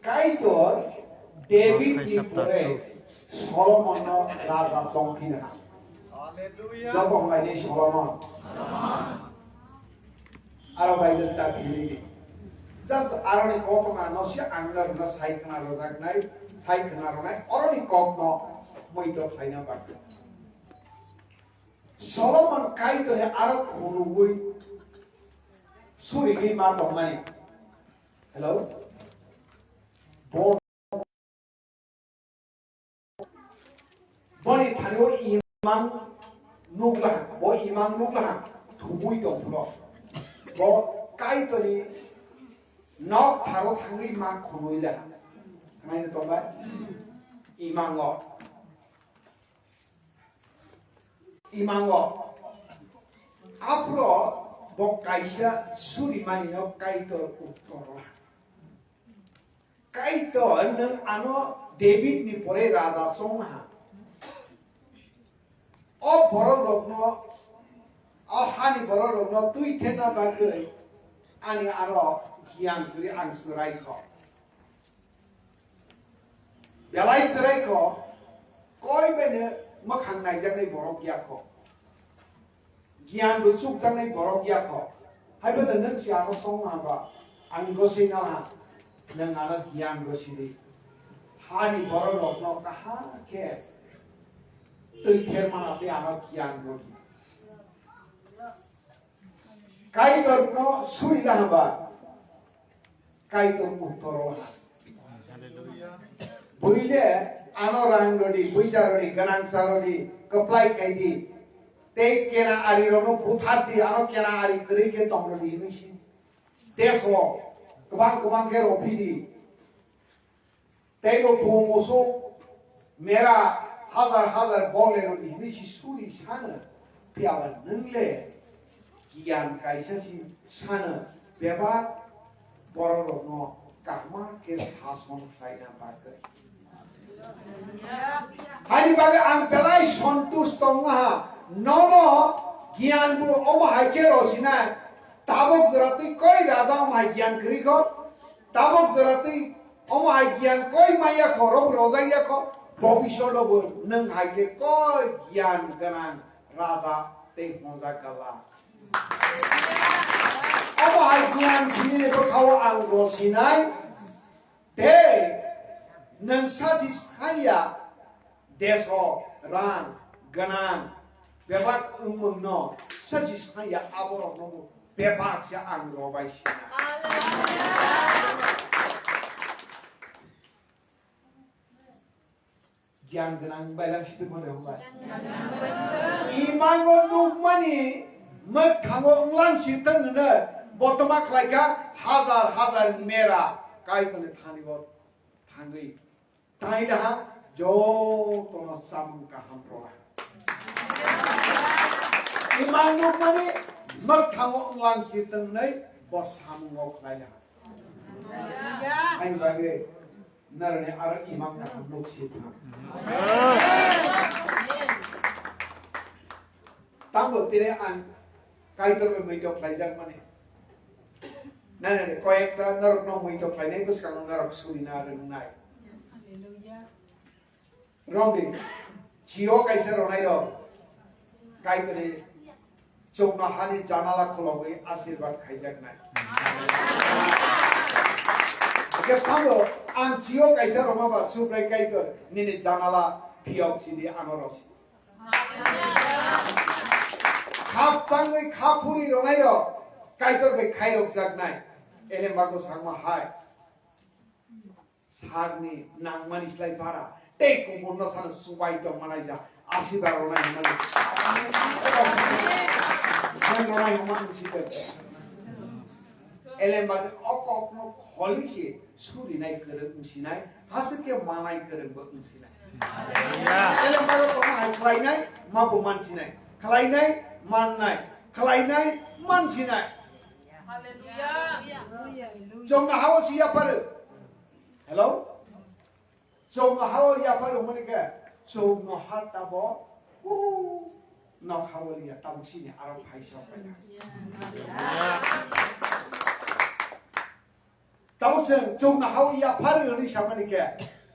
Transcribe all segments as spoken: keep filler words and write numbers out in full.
Kaitor David ni pore Solomon no raja tongphina. Joto wnglaini Solomon. Aro bai ta philini. Just aroni kotoma no si ang no rwna sai khna rwjaknai, sai khna rwnai, oroni kok no muito khlaina bagwi. Solomon Kaitor ni aro khunugwi surigwi ma tongmani. Hello? Bo Boni thani o imang nukla, bo imang nukla, thubui tong phro. Bo Kaitorni nok tharo thangwi ma khunui la. Naino tongba? Imango. Imango. Aphro bo kaisa suri mani no Kaitor uttor la. Kaitor, nwng ano David ni pore raja chong ha. O borok rokno, o hani borok rokno twi therna bagwi ani aro giyan kwrwi ang swrai kho. Belai swrai kho, koi bai no mwkhang naijaknai borok ya kho. Giyan bo chukjaknai borok ya kho. Haiphano nwng si ano song ha ba, ang gosoi no ha, nwng ano giyan bo sidi. Hani borok rokno kaham khe twi ther mana tei ano giyan bo di. Kaitor no suri la ha ba. Kaitor uttor o ha. Buile ano rang rodi, buicha rodi, ganangsa rodi, kwplai khai di. Tei kena ari rokno buthar di, ano kena ari kwrwi khe tong rodi hinwi si. Deso kwbang kwbang khe rophidi. Tei bo bung musuk mera hazar hazar bole rodi hinwi si suri sano. Phiya ba nwng le giyan kaisa si sano, bebak borok rokno kahma khe sason khlaina bagwi. Hani bagwi ang belai sontush tongma ha, nono giyan bo omo hai khe rosinai, tabuk jora twi koi raja omo hai giyan kwrwi kho, tabuk jora twi omo hai giyan koi maya kho, robo rojak ya kho, bobishoto bo nwng hai khe koi giyan gwnang raja tei hwnjak gala. Omo hai giyan sini ni bwkhao ang rosinai. Tei nwng sachi sanya deso rang gwnang bebak wngmungno sachi sanya aborokno bo bebak se ang robai sina. Giyan gwnang bailang sitwmani hwnbai. Imango nukmani mwkhango wnglang sitwng hwnwi botoma khlaikha hazar hazar mera Kaitorni thani o thangwi. Tailaha jotono samung kaham rwlaha. Imang nukmani mwkhango wnglang sitwng hwnwi bo samungo khlailaha. Ani bagwi Narani aro imang kaham nuk si thang. Tambo tini ang Kaitor bai muitok khlaijak mani. Nani koyekta norok no muitok khlainai bwskango norok surina rwngnai. Romdi, chio kaisa ronai rok. Kaitor ni Chwngno hani janala khulogwi asirwad khaijaknai. Hwnkhe tamo ang chio kaisa rwma ba Subrai Kaitor nini janala phiyok sidi ano rosi. Khap changwi khap phuri rwnairok Kaitor bai khairokjaknai. Ene mago sakma hai. Sakni nangmani slai bara tei kubuno sana subai tongma naija. Asiba rwnai hwnmani. Jen rwnai hwnmani site. Elembani o kokno kholi se surinai kwrwng wngsinai, hasteo khe manai kwrwngbo wngsinai. Elembani kokno hai khlainai, mabo mansinai. Khlainai, mannai. Khlainai, mansinai. Hallelujah. Chwngno hao si yapharw. Hello? Chwng no hao yapharw hwnmani khe, chwng no ha tabo, uh, nok hao liya, tabuk sini aro phai sok pai na. Tamo chwng chwngno hao yaphar hwnwi samani khe,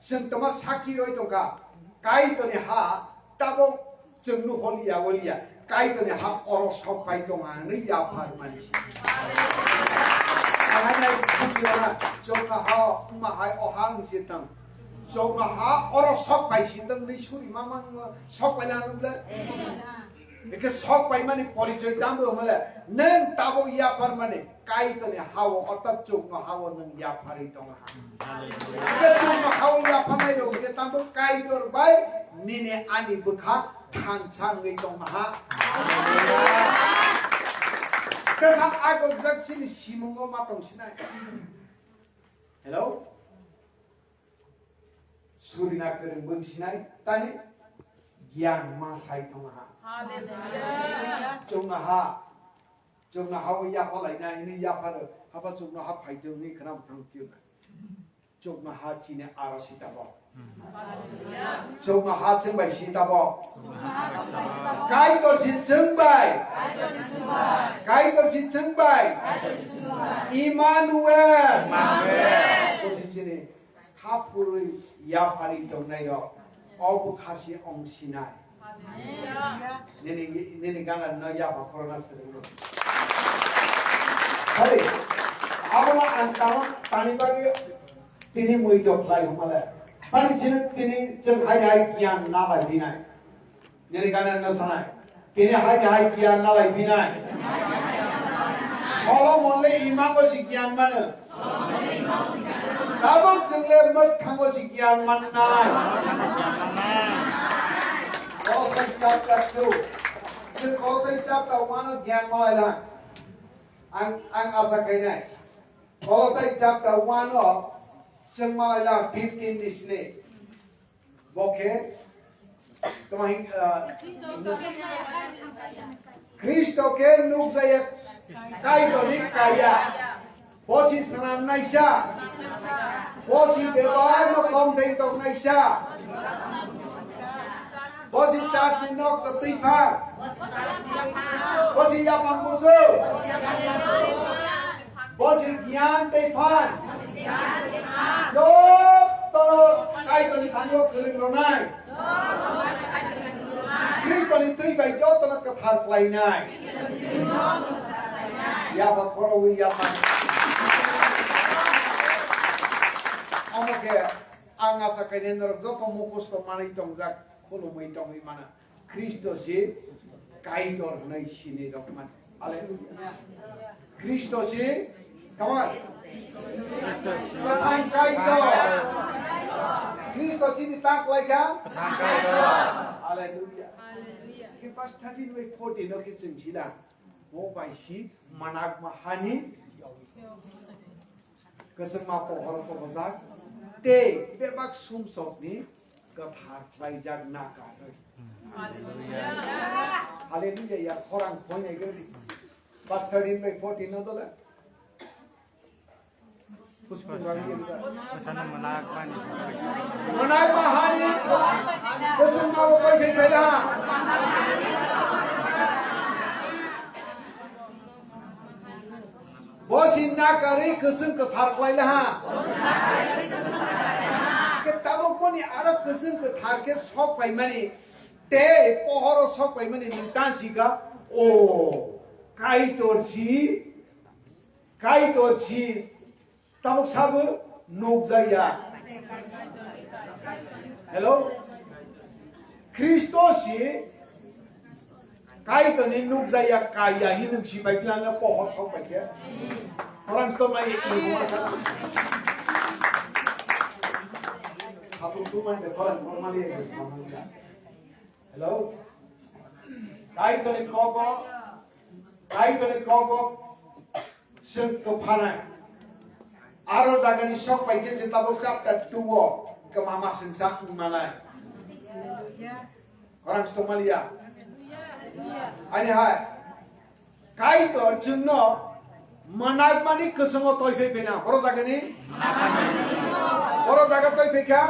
chwng tongma sakhi roi tongkha, Kaitorni ha tabok chwngno holiya holiya, Kaitorni ha oro sok pai tonga hwnwi yaphar mani. Ahai nai bujirona, chwngno ha wngma hai o ha wng se tong. Chwngno ha oro sok pai si tong, nwi suri ma mang sok pai na nung le. Eke sok pai mani porichoi tambo hwnle, nwng tabok yaphar mani. Kaitorni hao, orthat chwngno hao nwng yapharwi tongma ha. Hwnkhe chwngno hao yapharnai rok hwnkhe tamo Kaitor bai nini ani bwkha thansa wngwi tongma ha. Tesa agokjak chini simungo ma tong sinai. Hello? Surina kwrwng bwng sinai, tani giyan ma sai tongma ha. Hallelujah. Chwngno ha, chwngno ha o yapha lainai, hwnwi yapha rw, hapha chwngno ha phaithwng hwnwi khna bwthang phiyokna. Chwngno ha chini aro sitabo. Chwngno ha chwng bai sitabo. Kaitor si chwng bai. Kaitor si chwng bai. Emmanuel. Bo si chini Kha phurwi yapharwi tongnairok, o bwkha se wng sinai. Nini, nini gana no yapha khorokna swrwngno. Hoi, abono ang tamo tani bagwi tini muito khlai hwnmale. Pani chini tini chwng hai hai giyan na bai binai. Nini gana no sanai. Tini hai hai giyan nalai pinai. Solomon le imango si giyan mano. Tabuk chwng le mwthango si giyan mannai. Kolosai chapter two. Chwng Kolosai chapter one o giyan malai lang. Ang, ang asa kainai. Kolosai chapter one o chwng malai lang fifteen ni sini. Bo khe tamo hin, ah, Khristo khe nukjaya Kaitorni kaya. Bo si swnamnaisa. Bo si bebak no kom tei toknaisa. Bo si chatni nok twi phan. Bo si yapang busu. Bo si giyan tei phan. Joto Kaitorni thani o kwrwng rwnai. Khristoni twi bai jotono kwthar khlainai. Yapha khorokwi yapha. Omo khe ang asa khainai norok joto mukhusto manwi tongjak, khulumwi tongwi mana. Khristo se Kaitor hwnwi sinwi rok man. Hallelujah. Khristo se, come on. Kwthang Kaitor. Khristo chini ta kwlai kha? Kwthang Kaitor. Hallelujah. Hallelujah. Khe verse thirteen bai fourteen no khe chwng sina. Bo bai si manakma hani kwchwngma pohor kobojak tei bebak sumsokni kwthar khlaijak nakarwi. Hallelujah. Hallelujah, ya khorang khoinai gari. Verse thirteen bai fourteen no dole. Kwchwng rang gari. Kwchwng manakmani. Manakma hani kwchwngma bo bai phai phai da. Bo si nakarwi kwchwng kwthar khlai laha. Khe tabuk boni aro kwchwng kwthar khe sok paimani, tei pohoro sok paimani nwng ta si kha, o Kaitor si, Kaitor si, tabuk sabo nukjaya. Hello? Khristo si Kaitorni nukjaya kaya hinwi si bai plan no pohor sok bai khe. Orang sto mai ni ko ma kha. Sabo tu mai de orang ko ma le. Hello? Kaitorni kogo, Kaitorni kogo, Chwng kwphanai. Aro jagani sok pai khe se tabuk chapter two o kwma ma swngchar wng manai. Khorang stongmaliya. Ani hai. Kaitor chwngno mwnakmani kwchwngo toi phai phina. Boro jagani? Boro jaga toi phai kha?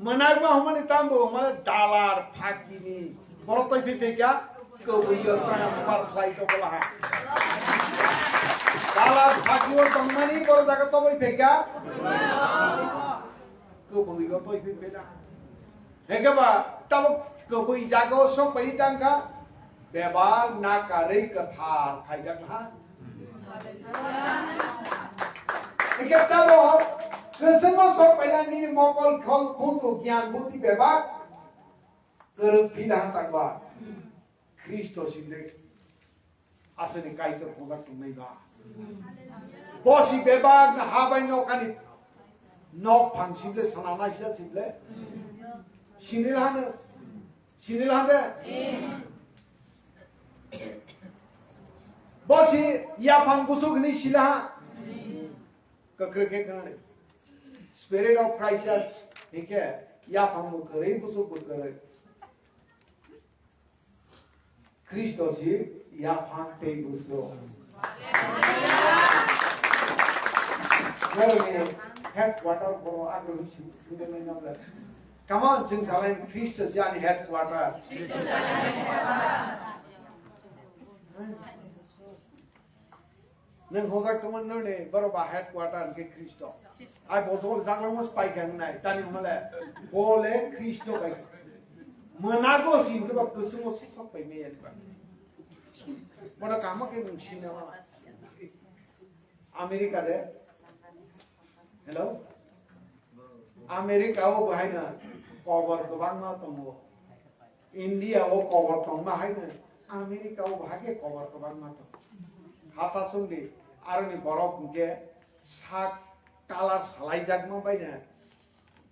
Mwnakma hwnmani tamo hwnmale dalar phakini. Borok twi phai phai kha, kwbwi o transfer khlai tongla ha. Kala phagio tongmani boro jaga toboi phaikha. Kubui go toi phi phaina. Hekhe ba tabuk kubui jaga o sok pai tangkha. Bebak nakarwi kwthar khaijak ha. Hekhe tabuk kwswngo sok paina nini mokol khol khunju gyan buti bebak. Kwrwk phila ha tangba. Khristo sinde aswkni Kaitor hwnjak tongnai ba. Bo si bebak na ha bai nokhani nok phang sible sana naisa sible. Sinil hano. Sinil hande. Bo si yaphang busuk ni sila ha. Kwkrwk khe khwnani. Spirit of Christ hingke yaphang bo kwrwi busuk bo kwrwi. Khristo si yaphang tei busuk. Nini headquarter boro agro si sinde nai nabla. Come on, chwng salai Khristo si ani headquarter. Nwng hojak tongma nwng ni borok ba headquarter hwnkhe Khristo. Ai bo jol jaklangma pai kha wngnai, tani hwnle bo le Khristo bai mwnago si hwnkhe ba kwchwngma sok sok pai maya ni ba. Bono kamo khe nwng sina ma. America de, hello? America o bo haino kobor kwbangma tongo. India o kobor tongma haino America o bo hakhe kobor kwbangma tongo. Hata chwngdi aroni borok hwnkhe sak colour salaijakma baino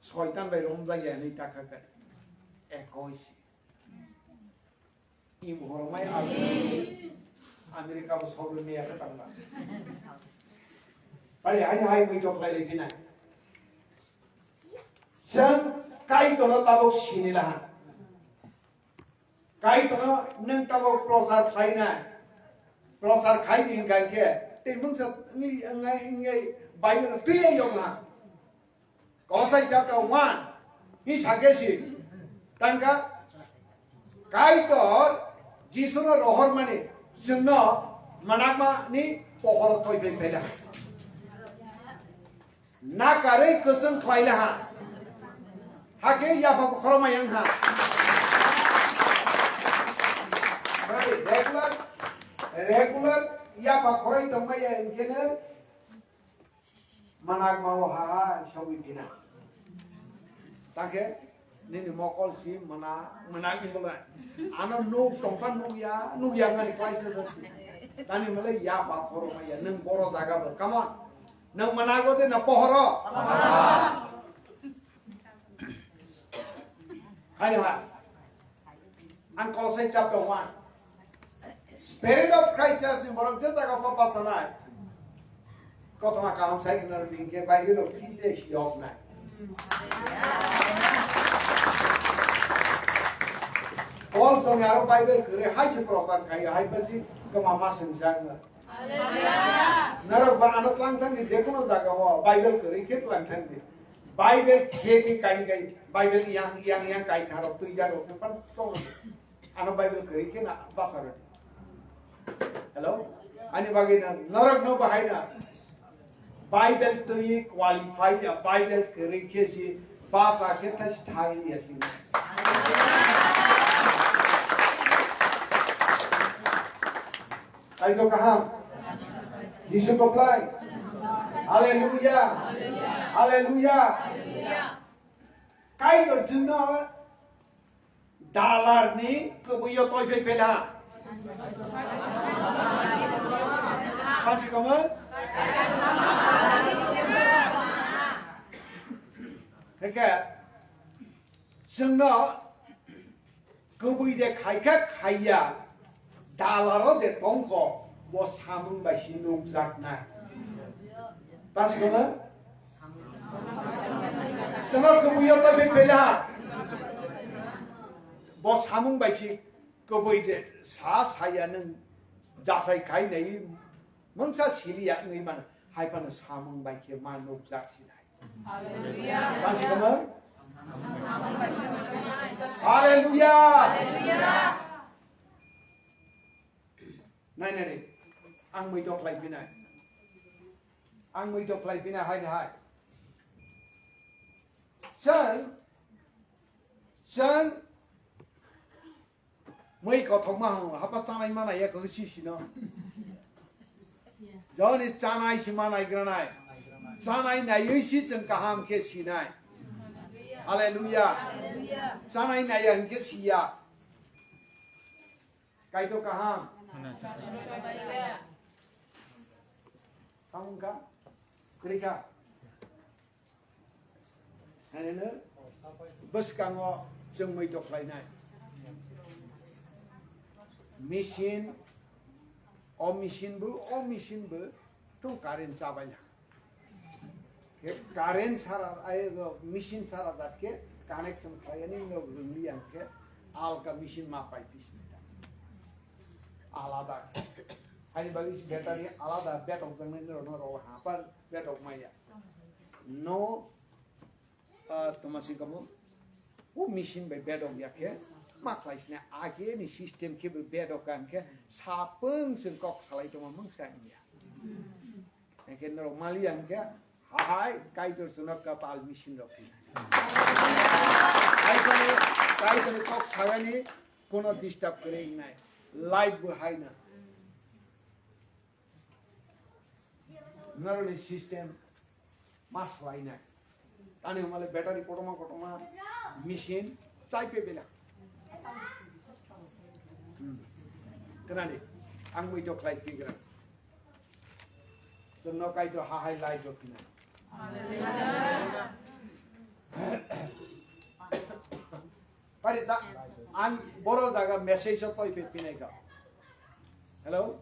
soitan bai romjakya hinwi takha kha. Ekois. Im hormai America bo sogwi maya khe tangma. Bari ani hai mui tok lai ri phinai. Chwng Kaitorno tabuk sini laha. Kaitorno nwng tabuk prochar khlainai. Prochar khai di hwnkha khe tei mungsa wngwi, wngwi, wngwi Bible twiya yokha. Kolosai chapter one ni sakhe si tangka Kaitor Jisuno rohormani chwngno manakmani pohoro thoi phai phaila. Nakarwi kwchwng khlaila ha. Hakhe yapha khorokma yang ha. Regular, regular yapha khoroi tongmaya hinkhe no manakma o ha ha sogwi pina. Takhe nini mokol si mana, mana ni bolai. Ano nuk tongkha nukya, nukya ngani klaisa jasi. Tani male yapha khorokma ya, nwng boro jaga bo. Come on. Nwng manago de na pohoro? Hai ha. Ang Kolosai chapter one. Spirit of Christ ni borok je jaga pha pasanai. Kothoma kaham sai khna rwdi hinkhe Bible o kile siyok nai. Paul song aro Bible kwrwi hai se prochar khai, hai pasi kwma ma sengsa wngna. Hallelujah. Norok ba ano tlang thang di, jekono jaga o Bible kwrwi khe tlang thang di. Bible khe di kain kain, Bible yang, yang, yang kai tharok twi jarok khe pan tong. Ano Bible kwrwi khe na basa rw di. Hello? Ani bagwi na norok no bahai na. Bible twi qualify ya, Bible kwrwi khe si basa khe tha si thang ya si. Kaitor kaham. Jisu koplai. Haleluya. Haleluya. Kaitor chwngno dalarni kwbwi o toi phai phela. Pasi kamo? Heke chwngno kwbwi de khaikha khaiya, dalaro de tongkho, bo samung bai si nukjaknai. Pasi kamo? Chwngno kwbwi o toi phai phela. Bo samung bai si kwbwi de sa saya nwng jasai khai nai mungsa siliya wngwi mano. Hai phano samung bai khe ma nukjak si nai. Hallelujah. Pasi kamo? Hallelujah. Nai nai re, ang mui dok lai phinai. Ang mui to khlai pina hai na hai. Chwng, chwng mui kothok ma hwngo, hapa chanai mana ya kok si sino. Joni chanai si manai granai. Chanai naiwi si chwng kaham khe sinai. Hallelujah. Chanai naiya hwnkhe siya. Kaitor kaham. Tamo wngkha? Kwrwi kha? Haino bwskango chwng mui to khlainai. Machine, o machine bo, o machine bo tong current chabaina. Khe current sara, ai, machine sara dat khe connection khlaiyani no rwngli ang khe alka machine ma pai pisni ta. Alada. Ani bagwi si battery alada betok jangnai no no ro ha par betok maya. No, ah, toma si kamo. O machine bai bedok ya khe ma khlai sini age ni system khe bo bedok ka hwnkhe sapung chwng kok salai tongma mungsa wngya. Hwnkhe norok mali ya hwnkhe hai Kaitor chwngno kapal machine rok khe. Kaitor ni, Kaitor ni kok sagani kono disturb kwrwi wngnai. Light bo hai na. Noroni system ma swlainai. Tani hwnmale battery kotorma kotorma machine chai pe bela. Hmm. Kwnadi, ang mui to khlai tigra. Chwngno Kaitor ha hai lai jotna. Pari ta, ang boro jaga message o toi pe pinai ka. Hello?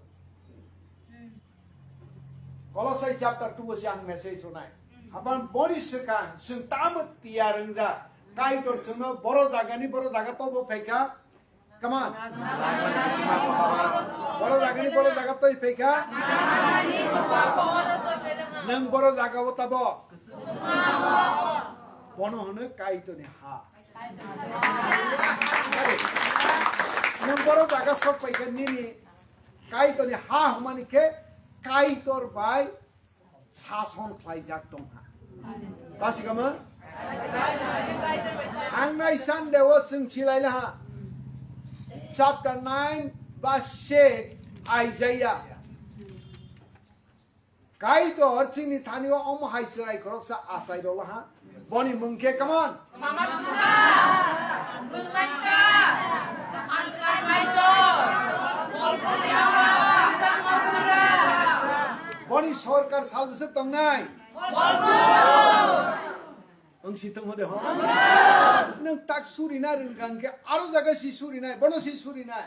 Kolosai chapter two o se ang message rwnai. Haban boni swkang, chwng tamo tiyar wngja. Kaitor chwngno boro jaga ni boro jaga tobo phaikha. Come on. Boro jaga ni boro jaga toi phaikha. Nwng boro jaga o tabo. Bono hwno Kaitor ni ha. Nwng boro jaga sok paikha nini Kaitor ni ha hwnmani khe Kaitor bai sason khlaijak tongkha. Basikama? Thangnai Sunday o chwng silaila ha. Chapter nine verse six Isaiah. Kaitor chini thani o omo hai chwrai khoroksa achai rolo ha. Boni mung khe, come on. Mama Susa, Mungnaisa, Andra Kaitor, Bolpuri Ama, Boni sorkar sal bwswk tongnai? Bolpur. Ang si tongmo de ho. Nang tak suri na ring kang khe aro jaga si suri nai, bono si suri nai.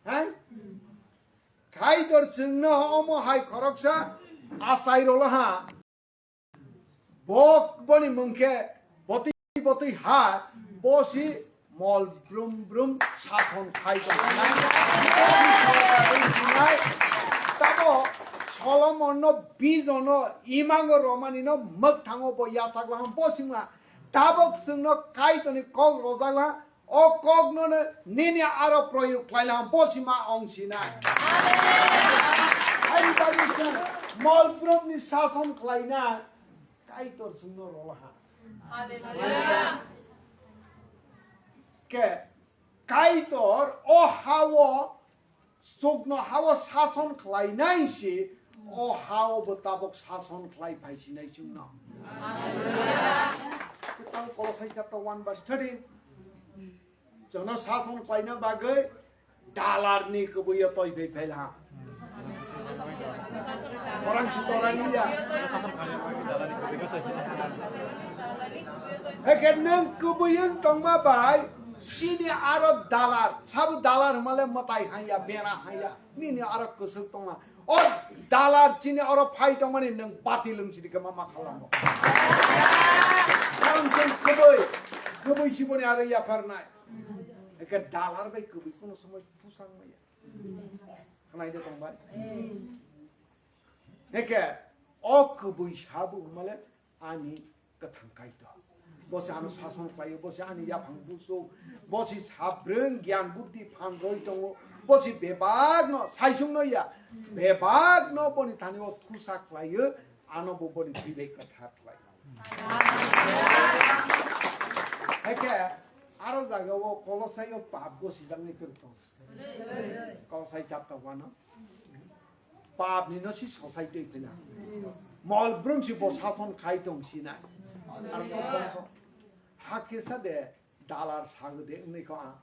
Hai? Kaitor chwngno omo hai khoroksa achai rolo ha. Bo boni mung khe botwi botwi ha, bo si mol brum brum sason khai tong nai. Tabo Solomon no bijon no imango romani no mwkthango bo yachak laham bo singla. Tabok chwngno Kaitor ni kok rojak la. O kok no nini aro proyog khlai la, bo si ma ong si na. Hai bani sa mol brum ni sason khlai na Kaitor chwngno rolo ha. Hallelujah. Ke Kaitor o ha o Chukno ha-o sason khlainai si, o ha-o bo tabok sason khlai phai sinai chwngno. Kwtal Kolosai chapter one verse thirteen. Chwngno sason khlaina bagwi dalar ni kwbwi-o toi phai phai ha. Orang si torang ya. Heke nwng kwbwi wng tongma bai, sini aro dalar, sabo dalar hwnmale mwtai hanya, bera hanya. Nini aro kwswk tongma. O dalar chini oro phai tongmani nwng bati lwng sidi khe ma ma khalango. Karon chwng kwbwi, kwbwi siboni aro yapharnai. Eke dalar bai kwbwi kuno somoi pusang maya. Khnai de tongbai. Eke o kwbwi sabu male ani kwthang Kaitor. Bo se ano sason khlaio, bo se ani yaphang buso, bo se sabrwng gyan buddhi phan roi tongo, bo se bebak no, saisung no ya, bebak no boni thani o thusa khlaio, Ano bo boni twi bai kwthar khlai. Hakhe aro jaga o Kolosai o pap go sijak ni twrwk tong. Kolosai chapter one o. Pap ni no si sosai twi phina. Mol brum si bo sason khai tong si nai. Ar ko tong so. Hakhe sa de dalar sago de wngni ko a.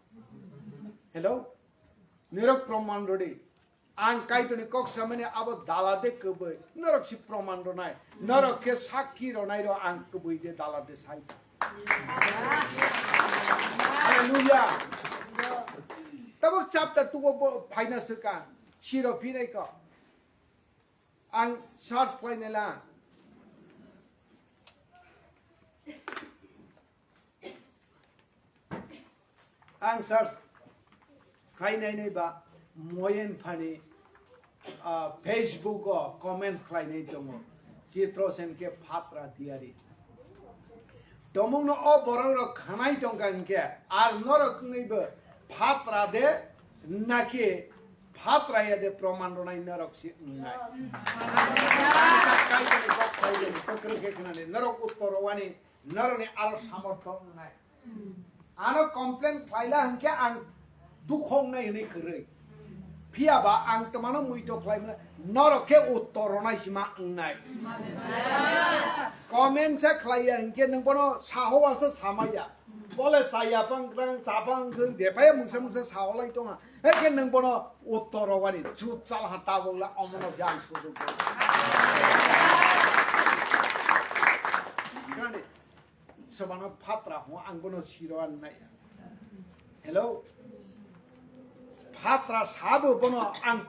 Hello? Nirok proman rodi. Ang Kaitorni kok samani abo dala de kwbwi, norok si proman rwnai, norok khe sakki rwnai rw ang kwbwi de dala de sai. Hallelujah. Tabuk chapter two o bo phaina swkang, siro phinai ko. Ang search khlainai la. Ang search khlainai nai ba moyen phani, ah, Facebook o comments khlainai tongo. Chitro sen khe phatra diari. Tomung no o borok rok khanai tongkha hinkhe ar norok wngwi bo phatra de naki phatra ya de proman rwnai norok si wngnai. Kaitorni kok khlainai, kwkrwi khe khnani, norok uttor rwani, norokni aro samortho wngnai. Ano complain khlaila hinkhe ang dukhong nai hinwi kwrwi. Phiya ba ang twmano muito khlaimano norok khe uttor ronai sima wngnai. Comment se khlaiya hinkhe nwng bono saho wasa samaya. Bole chaya pang krang, cha pang krang, de phaya mungsa mungsa saho lai tonga. Hekhe nwng bono uttor rogani chupchal ha tabuk la omono khe ang sujuk. Khani, sebano phatra ho ang bono siro an nai. Hello? Phatra sabo bono ang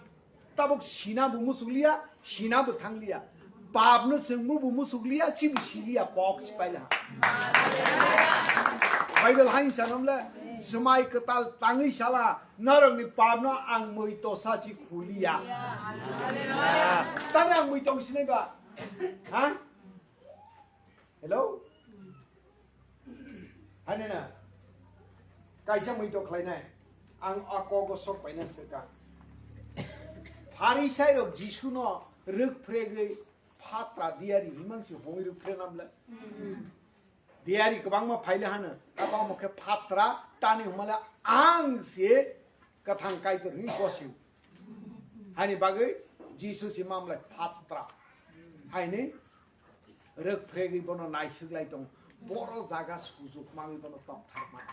tabuk sina bo musukliya, sina bo thangliya. Papno chwngmo bo musukliya, chibo siliya, pok sipaila. Bible hain sanomle, swmai kwtal tangwi sala, norokni papno ang mui tosa si khuliya. Tani ang mui tong sinai ba? Ha? Hello? Hanina, kaisa mui to khlainai. Ang a kogo sok paina swkang. Pharisai rok Jisu no rwk phregwi phatra diari himang si hongwi rwk phre namle. Diari kwbangma phaile hano, abo omo khe phatra tani hwnmale ang se kwthang Kaitor hwnwi gosio. Haini bagwi Jisu si mamlai phatra. Haini rwk phregwi bono naiswk lai tongo. Boro jaga sujuk mangwi bono tokthar mano.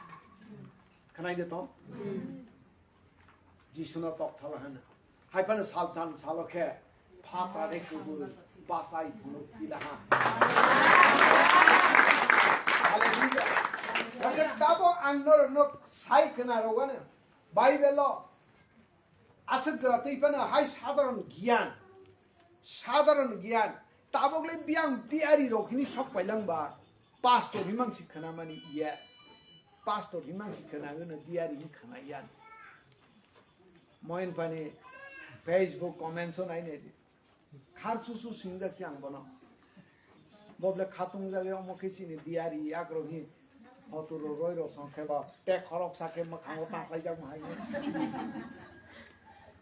Khwnai de tong? Jisuno tokthar hano. Hai phano saltan salo khe phatra de kubui bachai phunuk pila ha. Hallelujah. Hake tabo ang norokno sai khna rogano. Bible o aswk jora twi phano hai sadharon giyan. Sadharon giyan. Tabok le biyang diari rok hini sok pailangba. Pastor himang si khna mani iya. Pastor himang si khna gano diari hi khna iya. Moin pani Facebook comments o nai nai di. Khar susu singjak si ang bono. Boble khatung jage omo khe sini diari yak rok hi. Hotur ro roi ro song khe ba te khorok sa khe mwkhango ta khlai jak hai.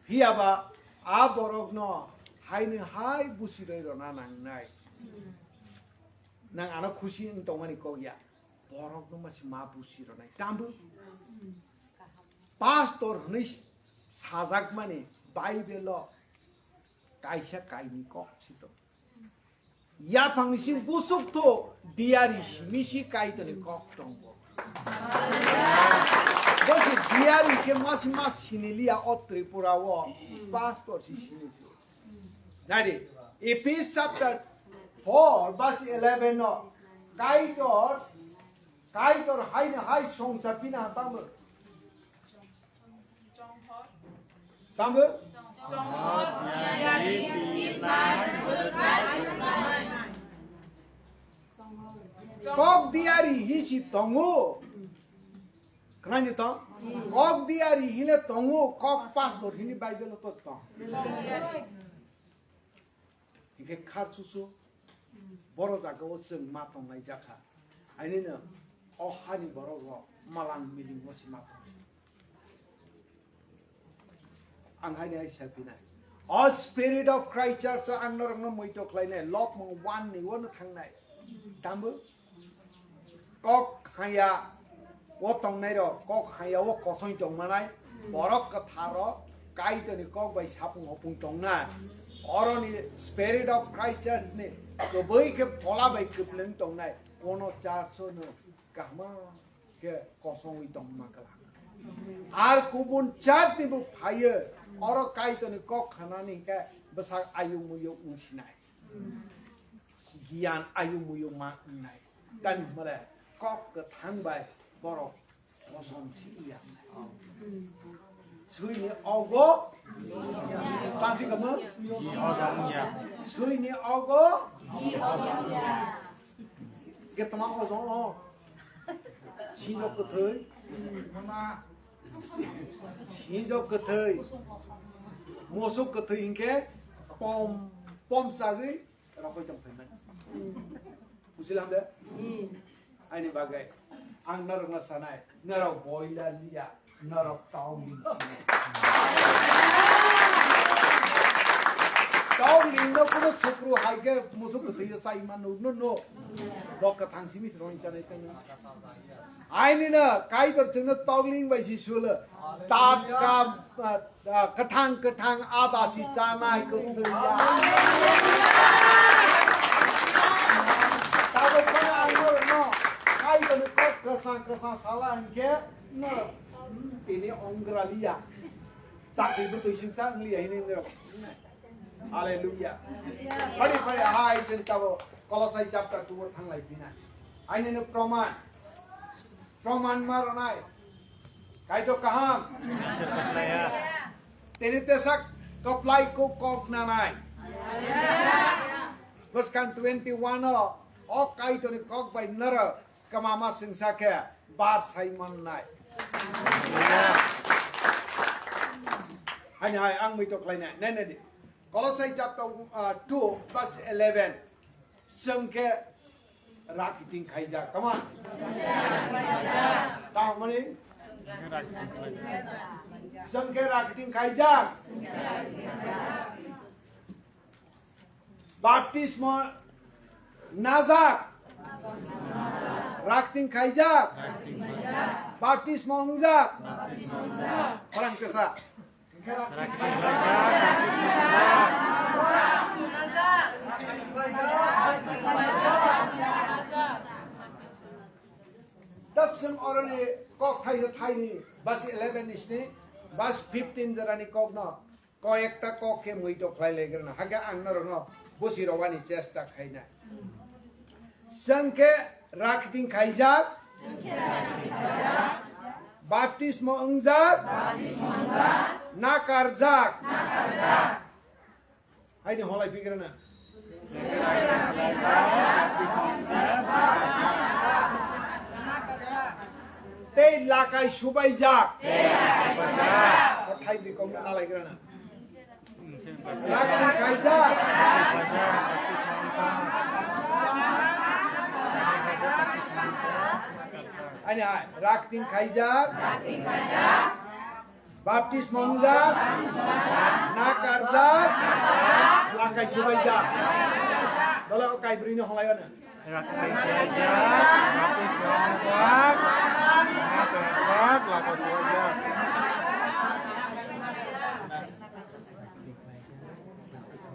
Hiya ba a borok no hai ni hai busi roi ro na nang nai. Nang ano khusi wng tongmani kok ya. Borok no masi ma busi ronai. Tambo pastor hwnwi sajakmani Bible o kaisa kaini kok si tong. Yaphang si busuk tho diari simi si Kaitorni kok tong bo. Bo si diari khe masi ma siniliya o Tripura o pastor si sinisi. Nari, Ephesians chapter four verse eleven no, Kaitor, Kaitor hai no hai songsa pina tamo. Tamo? Kok diari hi si tongo. Khnaini tong? Kok diari hile tongo, kok pastor hini Bible to tong. Hingke khar susu, boro jaga o chwng ma tongnai jakha. Ainino o hani borok rok malang miling o si ma tong. Ang haini hai sa pinai. O Spirit of Christ Church o ang norokno muito khlainai, lobmung one ni ono thangnai. Tambo? Kok haya o tongnai rok, kok haya o kosoi tongmanai, borok kwthar rok Kaitorni kok bai sapung opung tongnai. Oroni Spirit of Christ Church ni kwbwi khe phola bai kwpleng tongnai, kono church o no kahma khe kosongwi tongma kwlak. Ar kubun church ni bo phaiyo, oro Kaitorni kok khanani khe bwsak ayung muyung wngsinai. Giyan ayung muyung ma wngnai. Tani hwnmale kok kwthang bai borok kosom si ya. Suini ogo. Tasi kamu? Suini ogo. Getma ojo o. Sinjok kwthwi. Sinjok kwthwi. Mosok kwthwi hinkhe pom, pom chagwi rokoi tong phaimani. Bujilang de? Aini bagwi ang norokno sanai, norok boiler liya, norok tong ling sini. Tong ling no kuno sukru hai khe musuk kwthwi sai ma nuk no no. Bok kwthang simi srong chanai tong. Aini no Kaitor chwngno tong ling bai si sulo. Tatka, ah, Ah, kwthang kwthang ada si chanai kwthwi ya. Tabuk phano ang norokno Kaitorni kok kwsa kwsa sala hinkhe norok, hmm, tini onggra liya. Chakri bwtwi singsa wng liya hinwi norok. Hallelujah. Phari phari hai chwng tabuk Kolosai chapter two o thanglai phina. Aini no proman. Proman ma rwnai. Kaitor kaham. Tini tesak kwplai kuk kok nanai. Bwskang twenty one o, o Kaitorni kok bai noro kwmama singsa khe bar sai mannai. Hani hai ang muito khlainai. Nai nai di. Kolosai chapter, uh, two verse eleven. Chwng khe rakiting khaijak. Come on. Tamoni? Chwng khe rakiting khaijak. Baptismo najak. Rakiting khaijak. Baptismo wngjak. Khorang kesa. Dasung oroni kok thaisa thaini, bas eleven ni sini, bas fifteen jerani kokno, koyekta kok khe muito khlai laigrana, hakhe ang norokno busi rwani chesta khainai. Chwng khe rakiting khaijak, baptismo wngjak, nakarjak. Haini holai pigrana. Tei lakai subaijak. Thai bikong nalaigrana. Rakting khaijak. Ani hai, rakting khaijak. Baptisma wngjak. Nakarjak. Lakai subaijak. Dole o kaibrwi no holai ano. Rakting khaijak. Baptisma wngjak. Nakarjak. Lakai subaijak.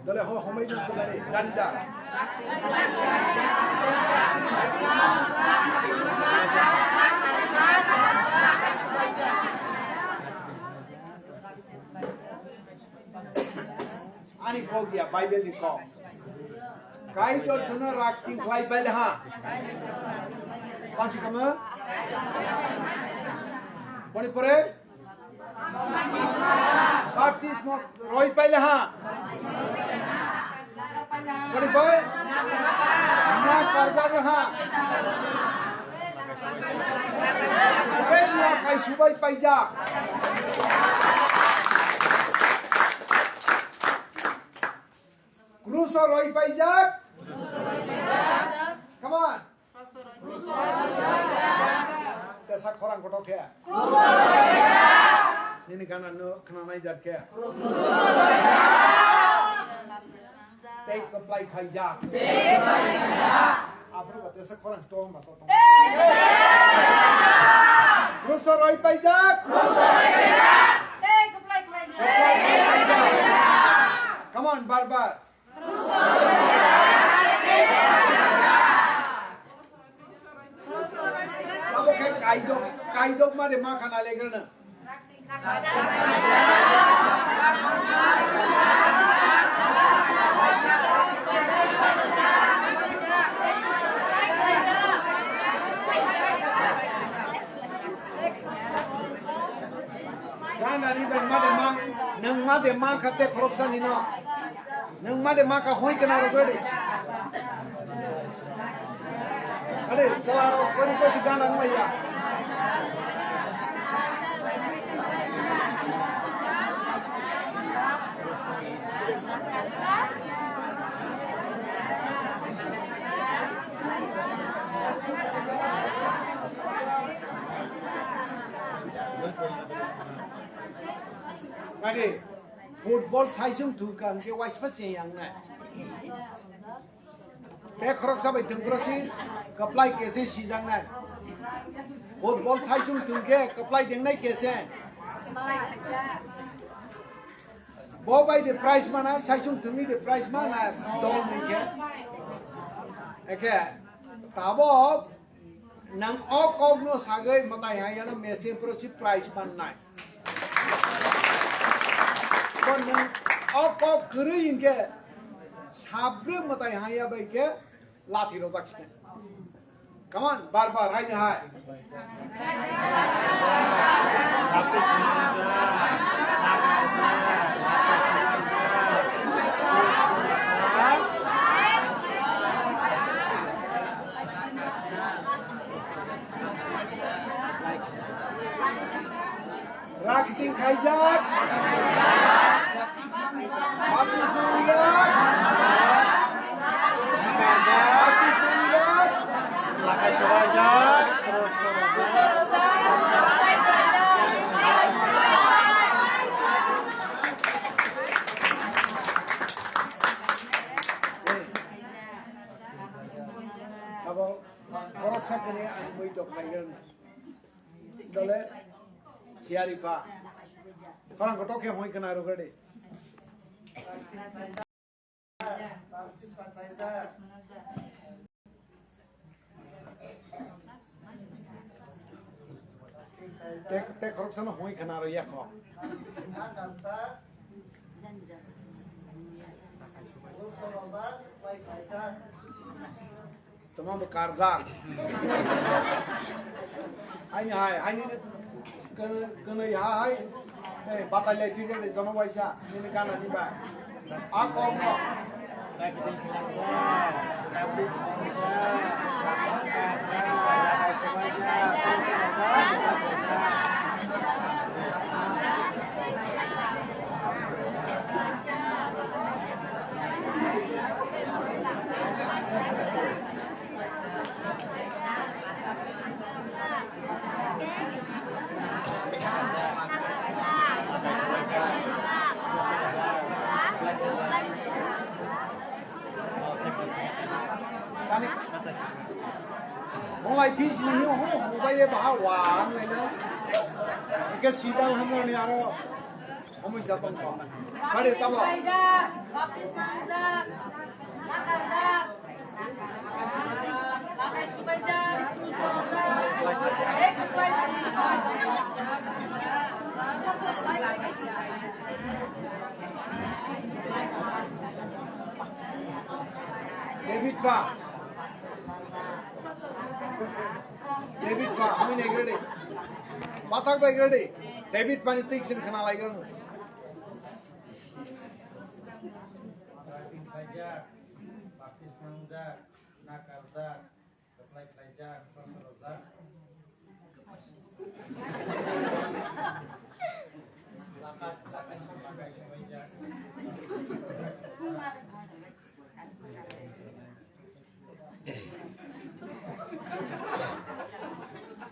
Dole ho homai dun dole ganja. Ani kok ya Bible ni kok. Kaitor chwngno rakting khlai baile ha. Pansi kama? Boni pore? Baptismo roi paile ha. Boni pore? Nakarjak ha. Tei lakai subai paijak. Kruso roi paijak. Come on. Tesa khorang kotor khe. Nini gana no khna nai jar khe. Kwplai khaijak. Aphuru ba tesa khorang tong ma to tong. Ruso roi paijak. Come on, bar bar. Abo khe kaidok, kaidok ma de ma khana legrana. Gana ni bai ma de ma, nwng ma de ma kha te khoroksa ni no. Nwng ma de ma kha hoi kana ro gadi. Are, chala ro, kori ko si gana no ya. Kadi, football saisung thung kha hwnkhe waispa se yang nai. Te khoroksa bai thwngphuru si kwplai kese sijaknai. Football saisung thwngkhe kwplai dengnai kese. Bo bai de prize mana, saisung thwngwi de prize mana, dol ni khe. Ekhe, tabok nang o kok no sagwi mwtai hai ano match phuru si prize mannai. Bo nwng o kok kwrwi hinkhe sabrwi mwtai haya bai khe lathi rojak se. Come on, bar bar, hai hai. Rakting khaijak. Baptisma rijak. Baptisma rijak. Lakai sobaijak. Abo khoroksa khe ang mui tok khaigwrwng. Dole siyari pha. Khorang kotor khe hoi khna rw gadi. Tek tek khorok sano hoi khna rw yakho. Tama bo karjak. Haini hai, haini kwnwi hai. Hey, batai lai phikhe de jono waisa, nini gana ni ba. A kok no. Mongai pis ni ho, mobile baha wa, ang nai na. Ike sidang hamor ni aro. Omo jatong ko. Kare tabo. Baptisma rijak, baptisma rijak, lakarjak, lakai subaijak, puso rijak, ek upai. David ba. David ba, ami nai gede. Pathak bai gede. David ba ni tiksin khana lai gede. Baptisma rijak, baptisma rijak, lakarjak, kwplai khlaijak, prosor rwjak. Lakat, lakai, lakai, lakai, lakai.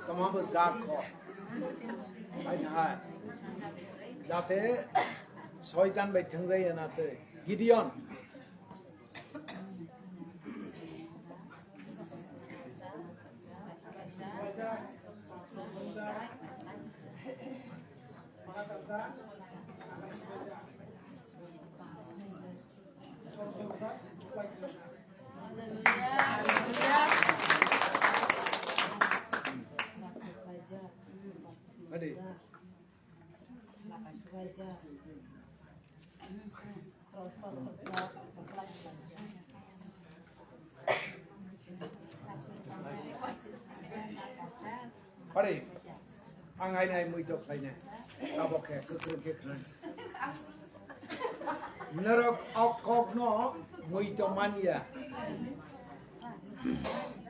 Tamo bo jak kho. Hai hai. Jate soitan bai thwngjai ya na tei. Gideon. Ready? Pare, ang aini hai muito khlaina. Abo khe kwkrwng khe khna. Norok o kokno muito manya.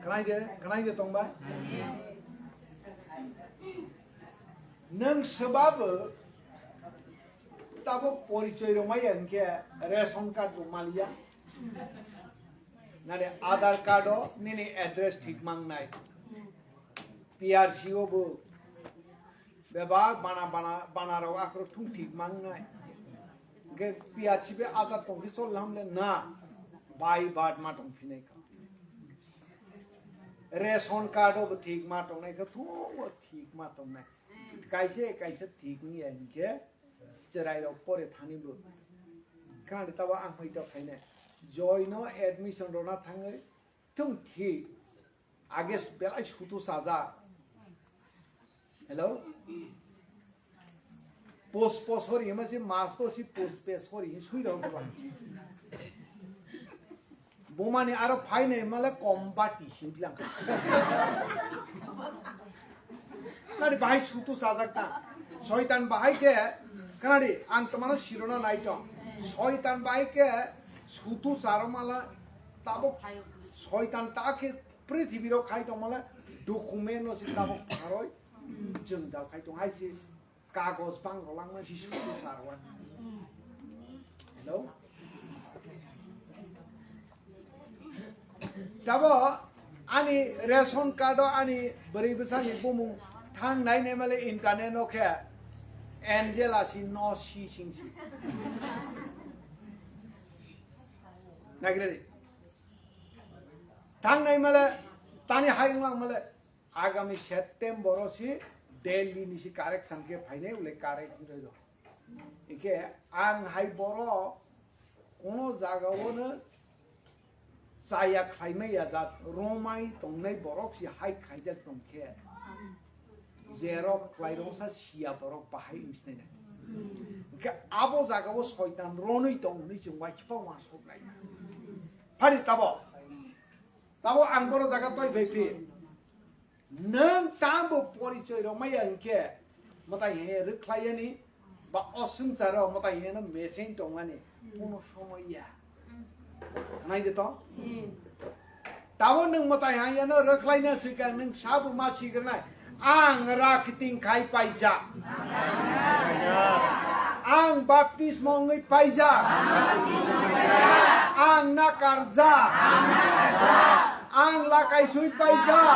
Khnaide, khnaide tongba? Nwng swbabo tabuk porichoi rwmaya hinkhe ration card bo maliya. Nare Aadhaar card o nini address thik mangnai. P R C o bo bebak bana, bana, bana rok akhoro thung thik mangnai. Hinkhe P R C bai Aadhaar tongkhe chol hamle na. By birth ma tongphinai kha. Ration card o bo thik ma tongnai kha, thung o thik ma tongnai. Kaisa kaisa thik wngya hinkhe chwrairok pore thani bo. Khna tabo ang hoi tok khainai. Joy no admission rwna thangwi thung thik. Age belai sutu sajak. Hello? Pos posori hima se mas to si pos pesori hi sui rok ba. Bomani aro phainai male kombati singlang. Nari bahai sutu sajak ta. Soitan bahai ke, kanari ang tamano sirona nai tong. Soitan bahai ke sutu saro mala tabuk soitan ta khe prithibi rok khai tong mala document no si tabuk pharoi jwngjal khai tong hai si. Kagoj bang rwlangma si sukhu sarwan. Hello? Tabo ani ration card o ani bwrwi bwsani bumung thang nai nai male internet o khe Angela si no si sing si. Nagre. Thang nai male tani hai wnglang male. Agami September o si Delhi ni si correction khe phainai ulai correct wngwi rw. Ikhe ang hai borok kono jaga o no chaya khlaimai ya jat romai tongnai borok si hai khaijak tong khe jerok khlai rok sa siya borok bahai wngsinai nai. Ikhe abo jaga o soitan ronwi tong hwnwi chwng uaisukha uansuk nai. Phari tabo. Tabo ang boro jaga toi bai phi. Nwng tambo porichoi rwmaya hinkhe mwtai hai rwkhlaiyani ba o swngcharo mwtai haino mecheng tongmani kono somoy ya. Nai de to? Tabo nwng mwtai hai ano rwkhlaina swikar nwng sabo ma sigrwnai. Ang rakiting khai paijak. Ang baptismo wngwi paijak. Ang nakarjak. Ang lakai sui paijak.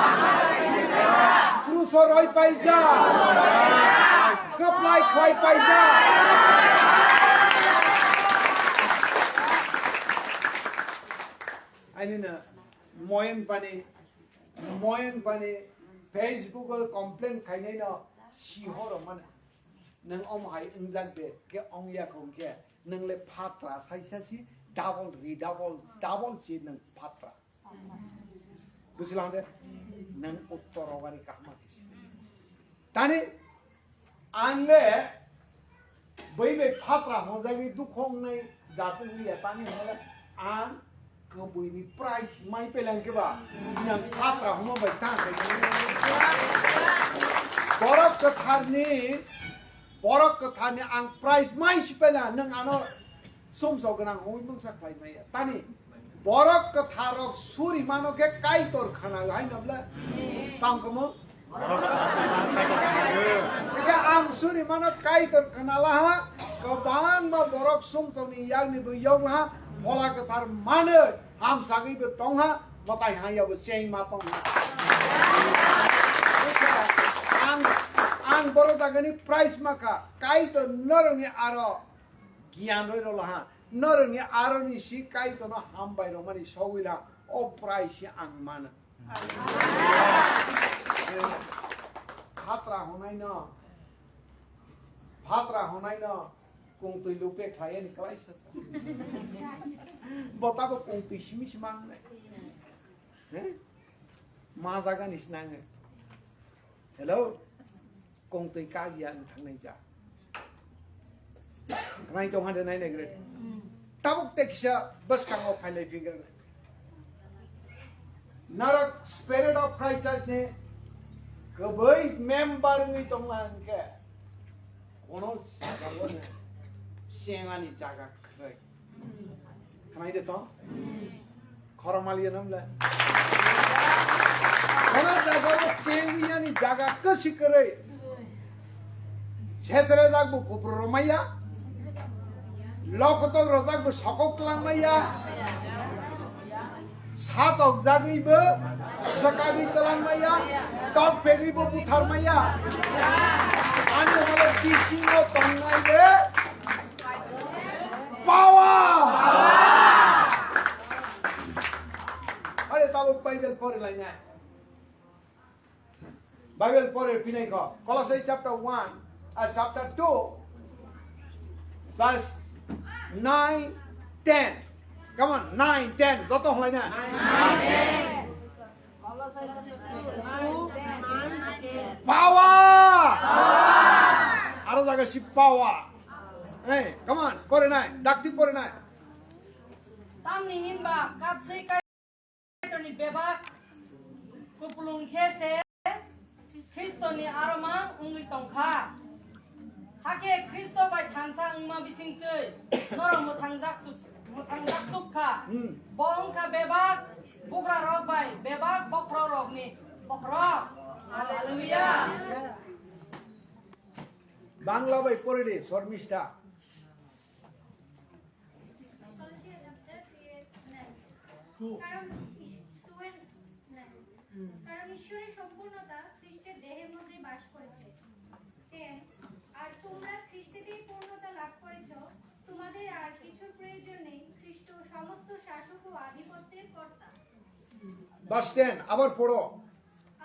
Kruso roi paijak. Kwplai khlai paijak. Aini na moyen pani, moyen pani Facebook o complain khainai no sihoro mane. Nang om hai wngjak de ke ong ya kong ke nang le phatra saisa si double redouble double si nang phatra. Bujilang de? Nang uttor ogari kahma kisi. Tani ang le bai bai phatra hongjagwi dukhong nai jatwi ya tani hole ang kwbwini prize mai pelang ke ba nang phatra homa bai ta khai. Borok kwtharni, borok kwtharni ang prize mai si pela nang ano sumsok gwnang hoi mungsa khlai maya. Tani borok kwtharok suri mano khe Kaitor khna hai nabla tang kamo. Khe ang suri mano Kaitor khna laha, kwbangma borok sumtokni yakni bo yok laha, phola kwthar mano hamsagwi bo tongha, mwtai haya bo cheng ma tongha. Ang, ang borok dagani prize makha, Kaitor norokni aro giyan roi rwlaha, norokni aroni si Kaitorno hambai rwmani sogwi laha, o prize si ang mano. Phatra honai no, Hatra honai no kungtwi lupe khlai ani kwlai sa. Bo tabo kungtwi simi simi ang nai. He? Ma jaga ni sinang. Hello? Kongtwi kagya wng thangnai ja. Nai tong hande nai nai gre. Tabuk te kisa bwskango phailai phigre. Narak Spirit of Christ ni kwbwi member wngwi tongla hwnkhe kono jaga wano chengani jaga kwrwi. Khnai de to? Khorokma liya nam le. Kono jaga bo chengwi yani jaga kwsi kwrwi. Chetre jak bo kupru romaya. Lokotok rojak bo sokok twlangmaya. Satok jagwi bo swkagwi twlangmaya. Tok pegwi bo butharmaya. Ani holo bisingo tongnai le. Power! Are tabuk Bible pori lainai. Bible pori pinai ko. Colossae chapter one, ah, chapter two, verse nine, ten. Come on, nine, ten. Joto hwlai na. Power! Aro jaga si power. Hey, come on, pore nai, dakti pore nai. Tamni hinba katswi Kaitorni bebak kupulung khe se Khristoni aromang wngwi tongkha. Hakhe Khristo bai thansa wngma bisingtwi norok mwthangjak suk-, mwthangjak suk kha. Hmm. Bo wngkha bebak bugrarok bai bebak bokhorokrokni bokhorok. Hallelujah. Bangla bai pore de, Shormista. কারণ ইশ-, twelve nine. কারণ ঈশ্বরের সম্পূর্ণতা খ্রিস্টের দেহের মধ্যে বাস করেছে। টেন, আর তোমরা খ্রিস্টেতেই পূর্ণতা লাভ করেছ, তোমাদের আর কিছুর প্রয়োজন নেই, খ্রিস্ট সমস্ত শাসক ও আধিপত্যের কর্তা। Verse ten, আবার পড়ো।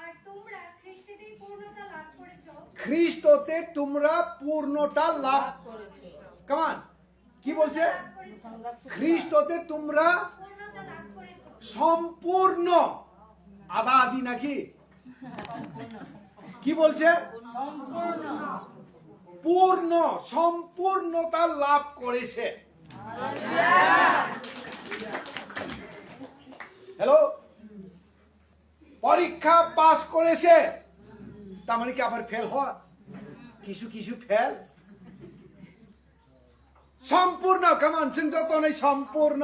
আর তোমরা খ্রিস্টেতেই পূর্ণতা লাভ করেছ। খ্রিস্টতে তোমরা পূর্ণতা লাভ। Come on, কি বলছে? খ্রিস্টতে তোমরা পূর্ণতা লাভ করেছ। সম্পূর্ণ। আদা আদি নাকি? কি বলছে? পূর্ণ, সম্পূর্ণতা লাভ করেছে। হ্যালো, পরীক্ষা পাস করেছে, তার মানে কি আবার ফেল হয়? কিছু কিছু ফেল। সম্পূর্ণ, come on, chwng joto nai সম্পূর্ণ।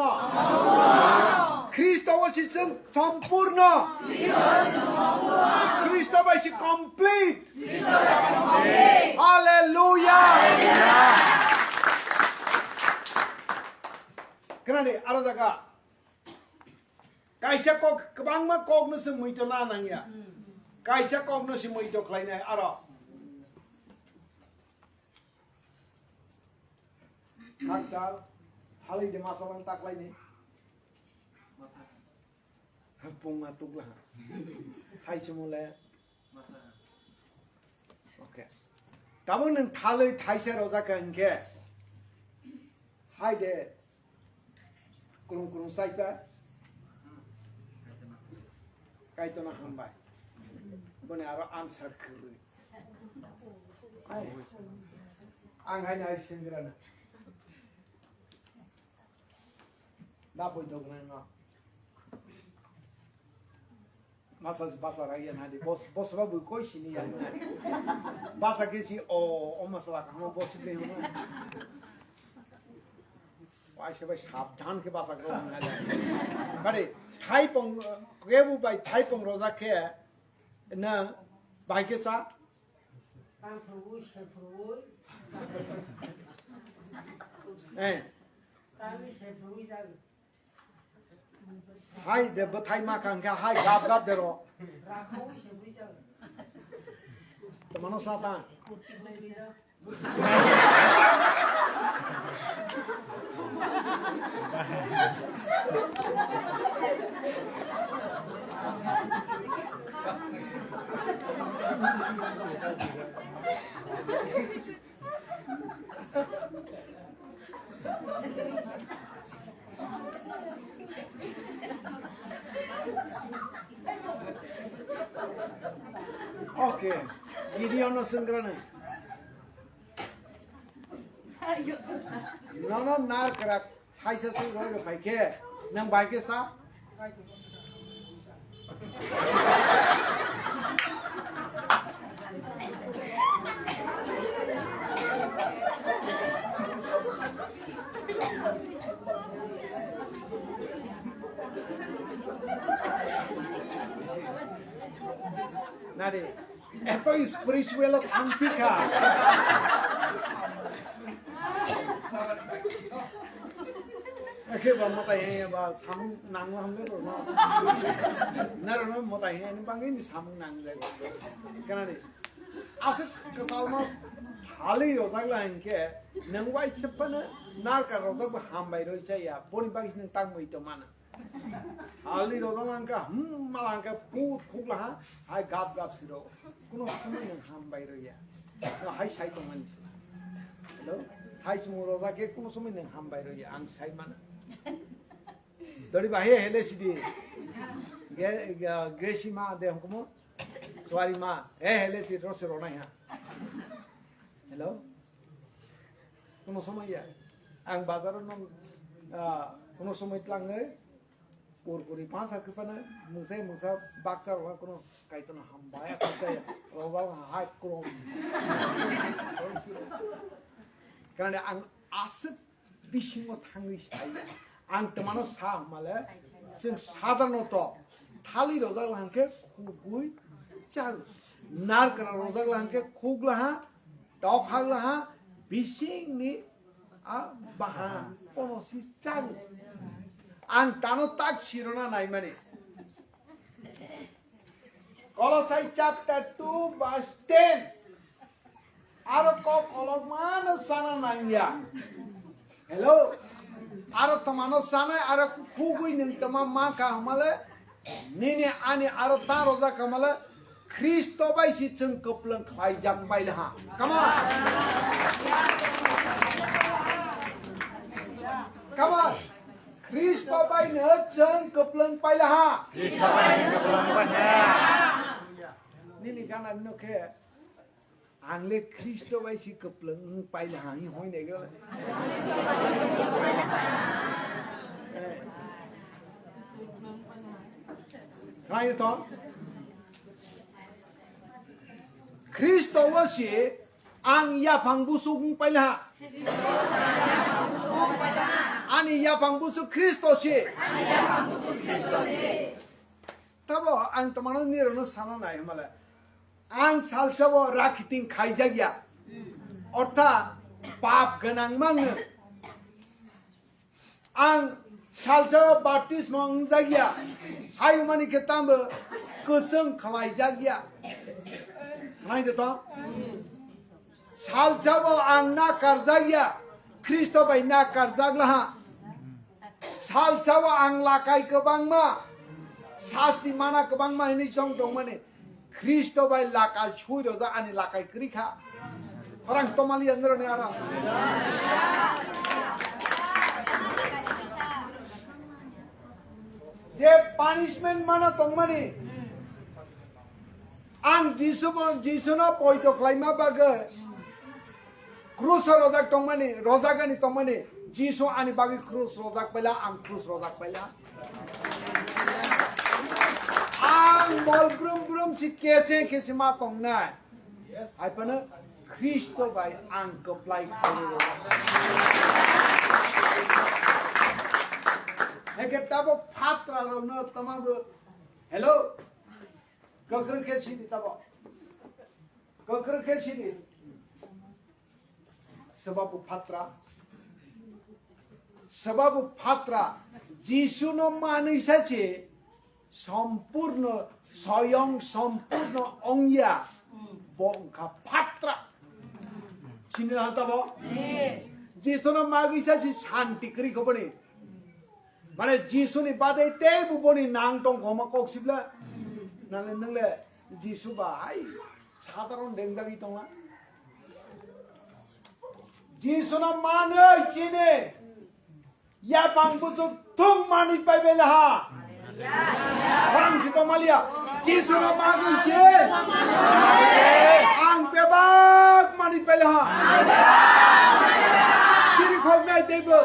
খ্রিস্ট অবশ্যই chwng সম্পূর্ণ। খ্রিস্ট অবশ্যই complete। Hallelujah. Kenani, aro jaga. Kaisa kok, kwbangma kokno se muito na nangya. Kaisa kokno se muito khlainai aro. Haktal, halai de masalang taklaini. Pungma tukla. Hai chumule. Okay. Tamo nwng thalwi thaisa rojak kha hinkhe. Hai de. Kurung kurung saipa. Kaitona hambai. Boni aro answer khwrwi. Hai. Ang hai nai singrana. Da boi dok nai no. Masa basa ragi na di bos, bos ba bui koi sini ya. Basa ke si o, o masala kahama bos le hama. Pai se bai sabdhan ke basa ko na. Bari, thaipong, kebu bai thaipong roja ke na bai ke sa. Eh. Hai de bwthai ma kang kha hai gap gap de ro. Mano sa ta. Okay. Gideon no sengkrani. Nono nar krak thaisa se roi rok phaikhe nang bai khe sa. Nari. Eto spiritual thangphikha. Ekhe ba mwtai he ba samung nangma hamle rwno. Narwno mwtai he ni bangwi ni samung nang jago. Kanani? Aswk kwchalma thali rojak la hinkhe nwng waisa phano narka rojak bo hambai roi chaya. Boni bagwi nwng tangmui tongmana. Alni rojak langkha, hmm, malangkha, put khuk laha, hai gap gap siro. Kuno somoi nwng hambai rwya. No, hai sai tongmani se. Hello? Hai chumung rojak khe kuno somoi nwng hambai rwya, ang sai mano. Dori ba he hele sidi. Ge, ge, Gresi ma de hokmo. Suari ma, he hele si rose ronai ha. Hello? Kuno somoi ya. Ang bazaro nong, ah, kuno somoi tlangwi. Kurkuri pansa kwpana mungsa mungsa baksa rok kuno kaitono hambai a kachaya. Rojak hai kuro. Karena ang aswk bisingo thangwi saya. Ang temano sa hamale, chwng sadharanoto thali rojak langkhe khugwi chang. Narkra rojak langkhe khuglaha, dokhaglaha, bisingni a baha kono si chang. Ang tano tak sirona naimani. Kolosai chapter two verse ten. Aro kok olok mano sana nangya. Hello. Aro tamano sana aro khugui nung tama mangkha hamale. Nini ani aro ta rojak hamale. Khristo bai si chwng kwplwng khlaijak pai laha. Come on. Come on. Khristo bai no chwng kwplwng pai laha. Khristo bai no kwplwng pai laha. Nini gana no khe ang le Khristo bai si kwplwng pai laha hi hoi ne gele. Sai to. Khristo wo si ang yaphang busuk wng paila ha. Ani yaphang busuk Khristo si. Tabo ang tomano nirano sana nai himale. Ang salsabo rakhiting khaijak ya. Ortha pap gwnang mangno. Ang salsa baptismo wngjakya, hayungmani khe tambo kwchwng khlaijakya. Khnai de to? Salsabo ang na karjakya, Khristo bai na karjak laha. Salsabo ang lakai kwbangma, sasti mana kwbangma hinwi chong tongmani. Khristo bai lakai sui rojak ani lakai kwrwi kha. Khorang tomali ya nironi ara. Je punishment mana tongmani. Ang Jisu bo, Jisu no poito khlaima bagwi. Krus o rojak tongmani, rojak ani tongmani, Jisu ani bagwi krus rojak paila, ang krus rojak paila. Ang mol brum brum si kese kese ma tongnai. Hai phano Khristo bai ang kwplai khaui rojak. Heke tabok phatra rokno tamabo, hello? Kwkrwk khe sidi tabok. Kwkrwk khe sidi. Swbabu phatra. Swbabu phatra. Jisu no manwi sa se sompurno, soyong sompurno ongya. Bo wngkha phatra. Sini na tabo? Jisu no magwi sa se shanti kwrwi khoboni. Mane Jisu ni bade tei bo boni nang tong khoma kok sibla. Nale nang le Jisu ba hai sadharon dengjagwi tongla. Jisu no manwi chini. Yapang buchuk thung manwi pai bai laha. Khorang si tongmaliya. Jisu no magwi se. Ang bebak manwi pai laha. Chiri khok nai teibo.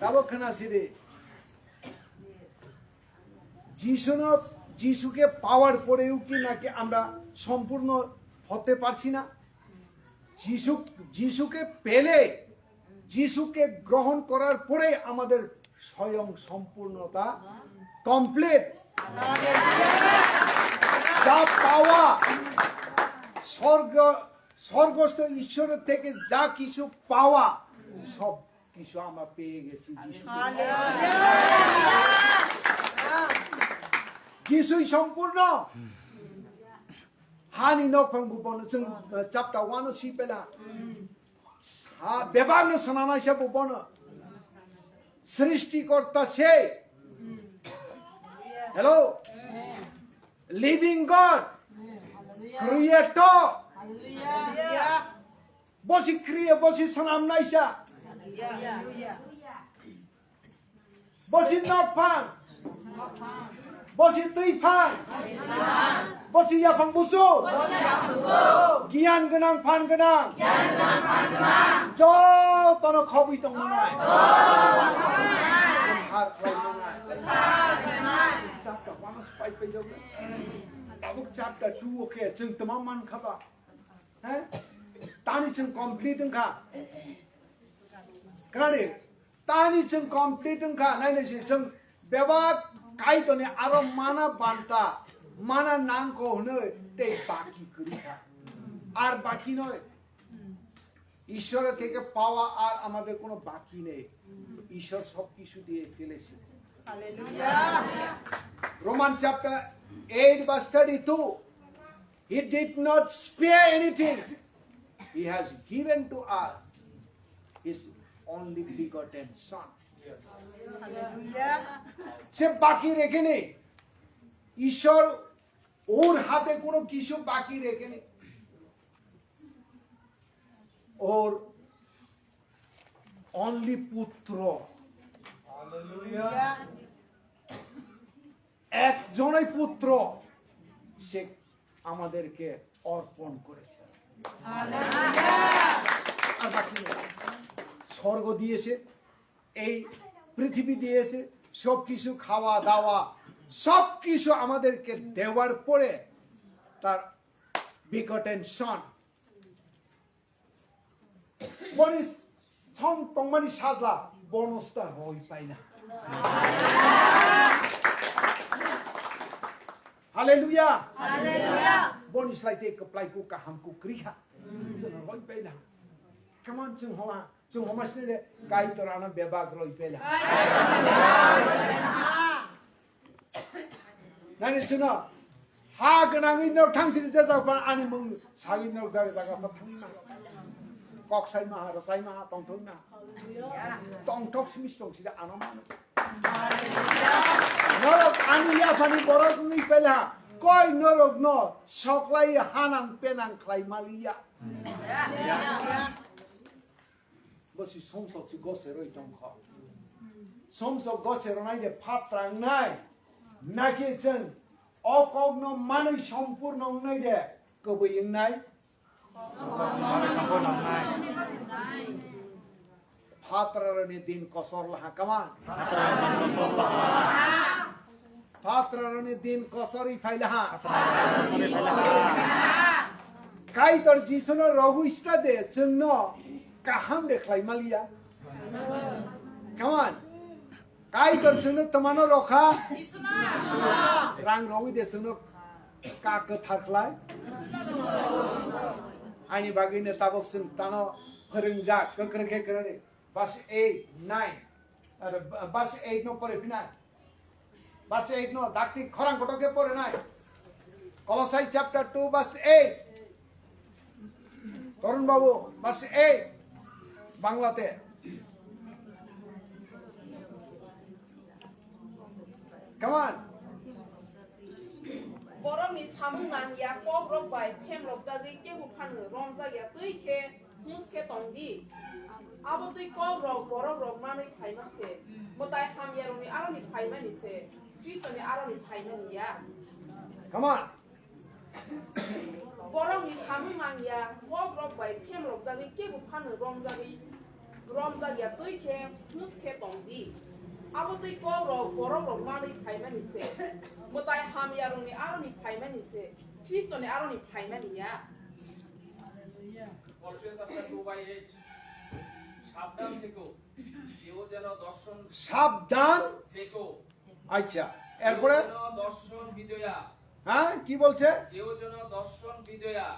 Tabok khana sidi. যিশুনো, যিশুকে পাওয়ার পরেও কি নাকি আমরা সম্পূর্ণ হতে পারছি না? যিশু, যিশুকে পেলে, যিশুকে গ্রহণ করার পরে আমাদের স্বয়ং সম্পূর্ণতা কমপ্লিট। যা পাওয়া স্বর্গ, স্বর্গস্থ ঈশ্বরের থেকে যা কিছু পাওয়া, সব কিছু আমরা পেয়ে গেছি যিশু। যিশুই সম্পূর্ণ। Hani nokphang bo bono chwng, uh, chapter one o si pela. Ha, bebak no sanana sa bo bono. Srishtikorta se. Hello. Living God. Creator. Bosi kriye, bosi sanam naisa. Bosi nokphang. Bosi twi phang. Bosi yaphang busu. Giyan gwnang, phan gwnang. Jotono khobwi tongmani. Kwthar khlaimani. Chapter one o pai pai jok. Tabuk chapter two o khe chwng tma man kha ba? He? Tani chwng complete wngkha. Kwrani? Tani chwng complete wngkha. Nainai se chwng bebak Kaitorni aro mana banta, mana nangkho hwnwi tei baki kwrwi kha. Ar baki noi. ঈশ্বরের থেকে পাওয়া আর আমাদের কোনো বাকি নেই। ঈশ্বর সবকিছু দিয়ে ফেলেছে। Hallelujah. Roman chapter eight verse thirty-two, He did not spare anything. He has given to us His only begotten Son. Hallelujah. সে বাকি রেখেনি। ঈশ্বর ওর হাতে কোনো কিছু বাকি রেখেনি। ওর only পুত্র। Hallelujah. একজনই পুত্র, সে আমাদেরকে অর্পণ করেছে। আর বাকি নেই। স্বর্গ দিয়েছে, এই পৃথিবী দিয়েছে, সবকিছু খাওয়া দাওয়া, সবকিছু আমাদেরকে দেওয়ার পরে তার begotten Son Boni song tongmani sajla bono sita roi paina. Hallelujah. Hallelujah. Boni slai tei kwplai kuk kaham kuk kwrwi kha. Chwng roi paina. Come on, chwng homa, chwng homa sini de Kaitor ano bebak roi paila. Nani chwngno ha gwnangwi norok thang sidi jajak phano ani mung sagwi norok jaga jaga pha thangwi ma. Kok sai ma ha, rwsai ma ha, tongthok ma. Tongthok simi tong sidi ano mano. Norok ani yaphani borok wngwi pela koi norokno soklai hanang penang khlai maliya. Bo si sumsok si goseroi tongkho. Sumsok goseronai de phatrang nai. Naki chwng o kokno manwi sompurno wngnai de kwbwi wngnai. Phatraroni din kosor laha, come on. Phatraroni din kosori phailaha. Kaitor Jisuno rogwi sita de chwngno kaham de khlai maliya. Come on. Kaitor chwngno twmano rokha. Rang rogwi de chwngno ka kwthar khlai. Ani bagwino tabuk chwng tano phwrwngjak kwkrwkhe kwrwni. Verse eight, nine. Are, verse eight no pore phinai. Verse eight no dakti khorang kotor khe pore nai. Kolosai chapter two verse eight. Torun babu, verse eight. Banglate. Come on. Borokni samung nang ya, kokrok bai phemrokjagwi kebo phano romjak ya, twi khe hus khe tong di. Abo twi kokrok borokrok manwi phaima se, mwtai hamyarokni aroni phaimani se, Khristoni aroni phaimani ya. Come on. Borokni samung nang ya, kokrok bai phemrokjagwi kebo phano romjagwi, romjak ya twi khe hus khe tong di. Abo twi kokrok borokrok manwi phaimani se, mwtai hamyarokni aroni phaimani se, Khristoni aroni phaimani ya. Colossians chapter two by eight, সাবধান থেকো, কেউ যেন দর্শন সাবধান থেকো। আচ্ছা, এরপরে? কেউ যেন দর্শন বিদয়া। হ্যাঁ, কি বলছে? কেউ যেন দর্শন বিদয়া।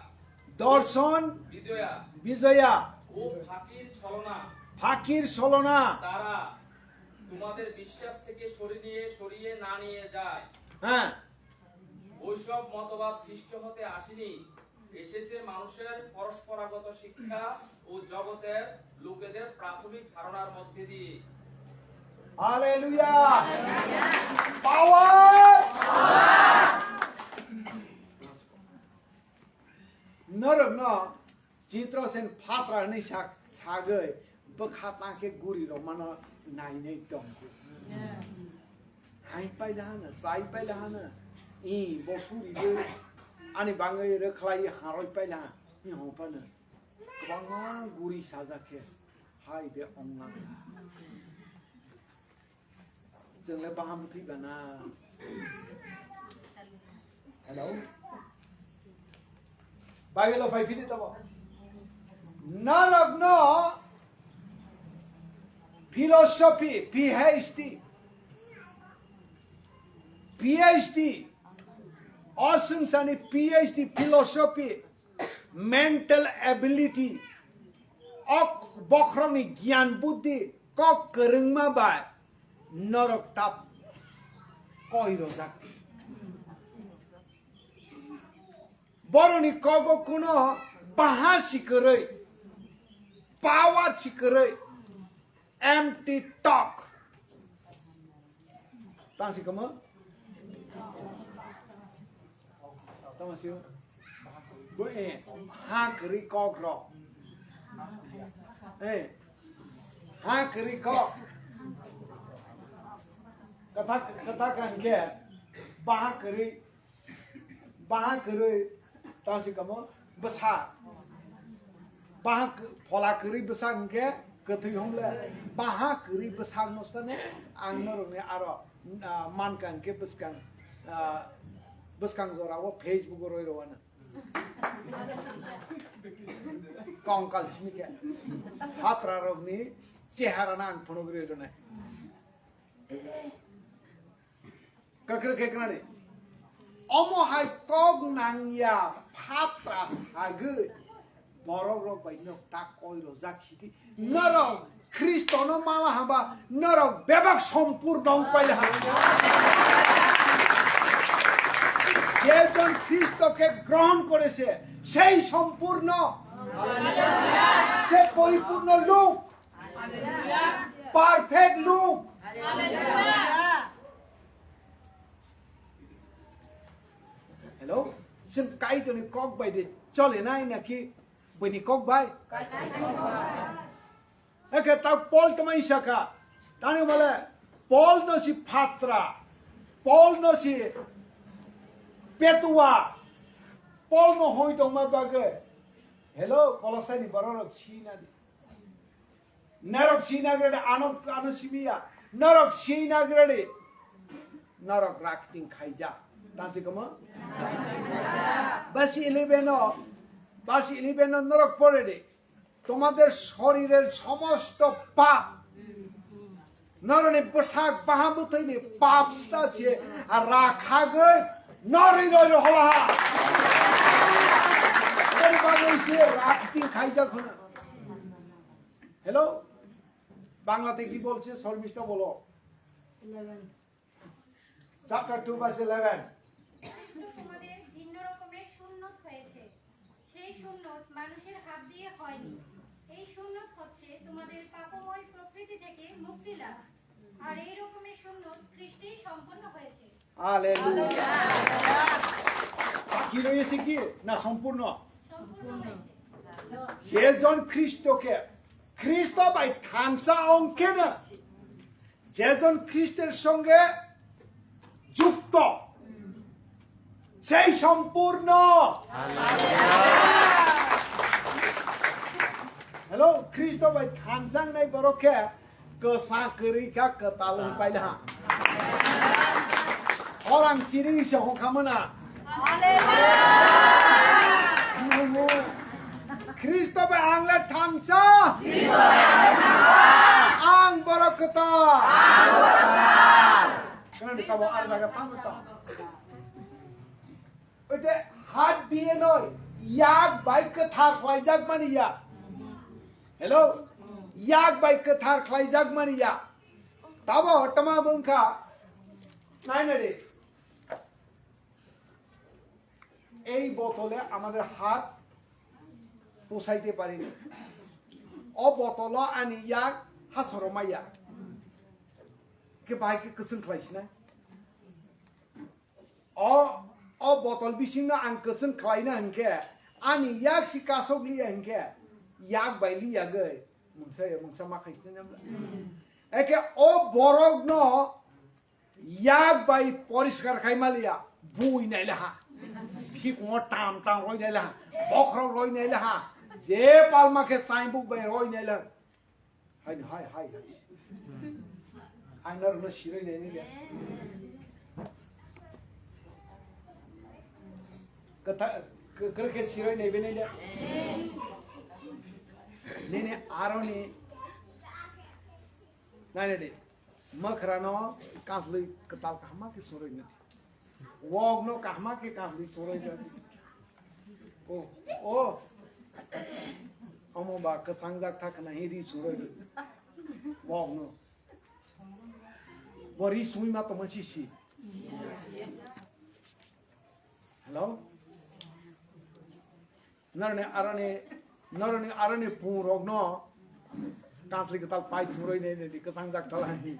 দর্শন বিদয়া। বিজয়া। ও ফাঁকির ছলনা। ফাঁকির ছলনা। তারা তোমাদের বিশ্বাস থেকে সরিয়ে, সরিয়ে না নিয়ে যায়। হ্যাঁ। ওইসব মতবাদ খ্রিস্ট হতে আসেনি, এসেছে মানুষের পরস্পরাগত শিক্ষা ও জগতের লোকেদের প্রাথমিক ধারণার মধ্যে দিয়ে। Hallelujah! Power! Norok no Chitrasen phatra hwnwi sak-, sagwi bwkha ta khe guri rok mano nainai tong. Hai paila hano, chai paila hano, i bo suri de ani bangwi rwkhlai haroi paila ha, i hon phano kwbangma guri sajak khe hai de ongna. Chwngle baham thwi bana. Hello? Bible o phai phini tamo. Norok no philosophy, P H D. P H D. Osungsani P H D philosophy. Mental ability, ok bokhorokni gyan buddhi, kok kwrwngma bai norok tap koi rojak. Boroni kogo kuno baha si kwrwi, power si kwrwi, empty talk. Tang si kamo? Tama sio. Bo, eh, ha kwrwi kok rok. Eh, ha kwrwi kok. Kata, kata kan ke, baha kwrwi, baha kwrwi, tang si kamo, bwsa. Baha k-, phola kwrwi bwsa hwnkhe kwthwi hwnle. Baha kwrwi bwsa nustano ang norokni aro, ah, mankha hwnkhe bwskang, ah, bwskang jorao Facebook o roi rwano. Kongkal simi khe. Hapra rokni chehara no ang phunugwi rwnai. Kakrwi khe kwnani. Omo hai kok nangya phatra sagwi borok rok bai nok ta koi rojak sidi. Norok Khristo no mala haba norok bebak sompurno wng paila ha. যে জন খ্রিস্টকে গ্রহণ করেছে সেই সম্পূর্ণ, সে পরিপূর্ণ লোক। Perfect look. Hello? Chwng Kaitorni kok bai de chole nai naki bini kok bai? Eke ta Paul tamai saka. Tani bole Paul no si phatra. Paul no si petua. Paul no hoi tongma bagwi. Hello, Kolosai ni borok rok si na di. Norok sinagrade ano, ano simiya. Norok sinagrade. Norok rakting khaija. Tasi kamo? Basi eleven o, basi eleven o norok porede. তোমাদের শরীরের সমস্ত পাপ, norokni bwsak baha bwthwini pap sta se rakhagwi norwi roi rw hola ha. Eri bagwi se rakting khaijak hwna. Hello? বাংলাতে কি বলছে? শর্মিষ্ঠা বলো। Chapter two verse eleven. কিন্তু তোমাদের ভিন্ন রকমের সুন্নত হয়েছে। সেই সুন্নত মানুষের হাত দিয়ে হয়নি। এই সুন্নত হচ্ছে তোমাদের পাপময় প্রকৃতি থেকে মুক্তি লাভ। আর এই রকমের সুন্নত খ্রিস্টেই সম্পন্ন হয়েছে। Hallelujah. বাকি রয়েছে কি? না, সম্পূর্ণ। সম্পূর্ণ হয়েছে। যেজন খ্রিস্টকে, খ্রিস্ট bai thansa ongkheno, যেজন খ্রিস্টের সঙ্গে যুক্ত, সেই সম্পূর্ণ। Hello, খ্রিস্ট bai thansa wngnai borok khe kwsa kwrwi kha, kwtal wng paila ha. Orang chiri se hokha mana. Khristo bai ang le thansa. Ang borok kwtal. Khna di, tamo ar jaga tamo tamo. Oite hat diye noi, yak bai kwthar khlaijak mani ya. Hello? Yak bai kwthar khlaijak mani ya. Tamo tama bwngkha. Nai nai de. এই বোতলে আমাদের হাত পোষাইতে পারিনি। O botolo ani yak hasoromaya. Khe bahai khe kwchwng khlai sinai. O, o botol bisingno ang kwchwng khlaina hinkhe, ani yak si kasok liya hinkhe, yak bai liyagwi mungsa ya mungsa ma khai sinai. Eke o borokno yak bai poriskar khai maliya, bui nai laha. Phikungo tam tam roi nai laha. Bokhorok roi nai laha. Je palma khe chaibuk bai roi nai laha. Hai, hai, hai, hai. Ang norokno siroi nai nai de. Kwtha-, kw-, kwrwkhe siroi nai bini de. Nini aroni nai nai de. Mwkhrano kaslwi kwtal kahma khe chorwi nadi. Wokno kahma khe kaslwi chorwi nadi. O, o. Omo ba kwchangjak tha khna hi ri chorwi nadi. Wokno. Bo ri chumui ma tongma si si. Hello? Noroni aroni, noroni aroni pungrokno kasli kwtal pai churoi nei nei di kwchang jak thalani.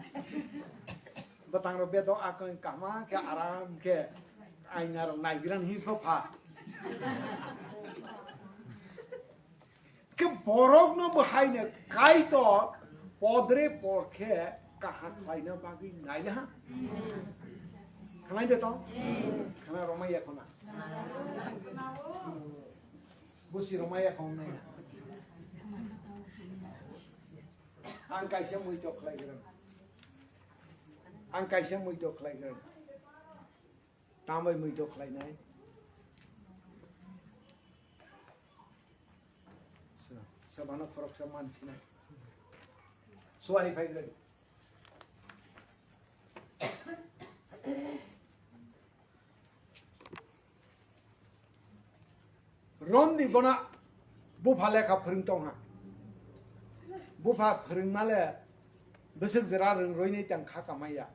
Bwtang rok bedo akon kahma khe aram khe aina rok naigiran hi sopha. Khe borokno bo haino Kaitor podre por khe kaham khlaina bagwi naina ha. Khlai de to? Khna romai ya khona. Busi romai ya khona. Ang kaisa muito khlai grang. Ang kaisa muito khlai grang. Tambai muito khlainai. Sa-, sabano khoroksa mansinai. Suari phaigrani. Romni bono bupha lekha phwrwng tongha. Bupha phwrwngmale bwswk jwra rwng roinai tang kha kamaiya.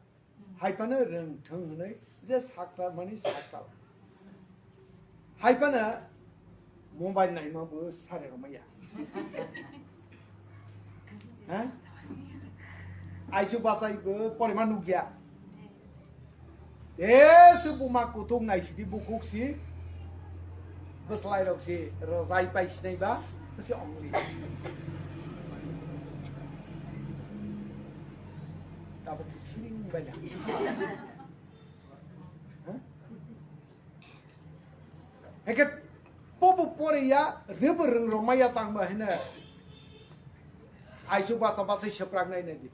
Hai phano rwng thwng hwnwi je saktal mani saktal. Hai phano mobile naima bo sari rwmaiya. Ha? Aisu bachai bo porima nukya. Jesu buma kutung naisidi bukhuk si. Bwslai rok si rwjai pai sinai ba, si ongli. Tabuk siring banya. Hah? Heke pobo poriya, rebo rwng rok maya tang ba hene. Aisu basa basa seprak nai nai di.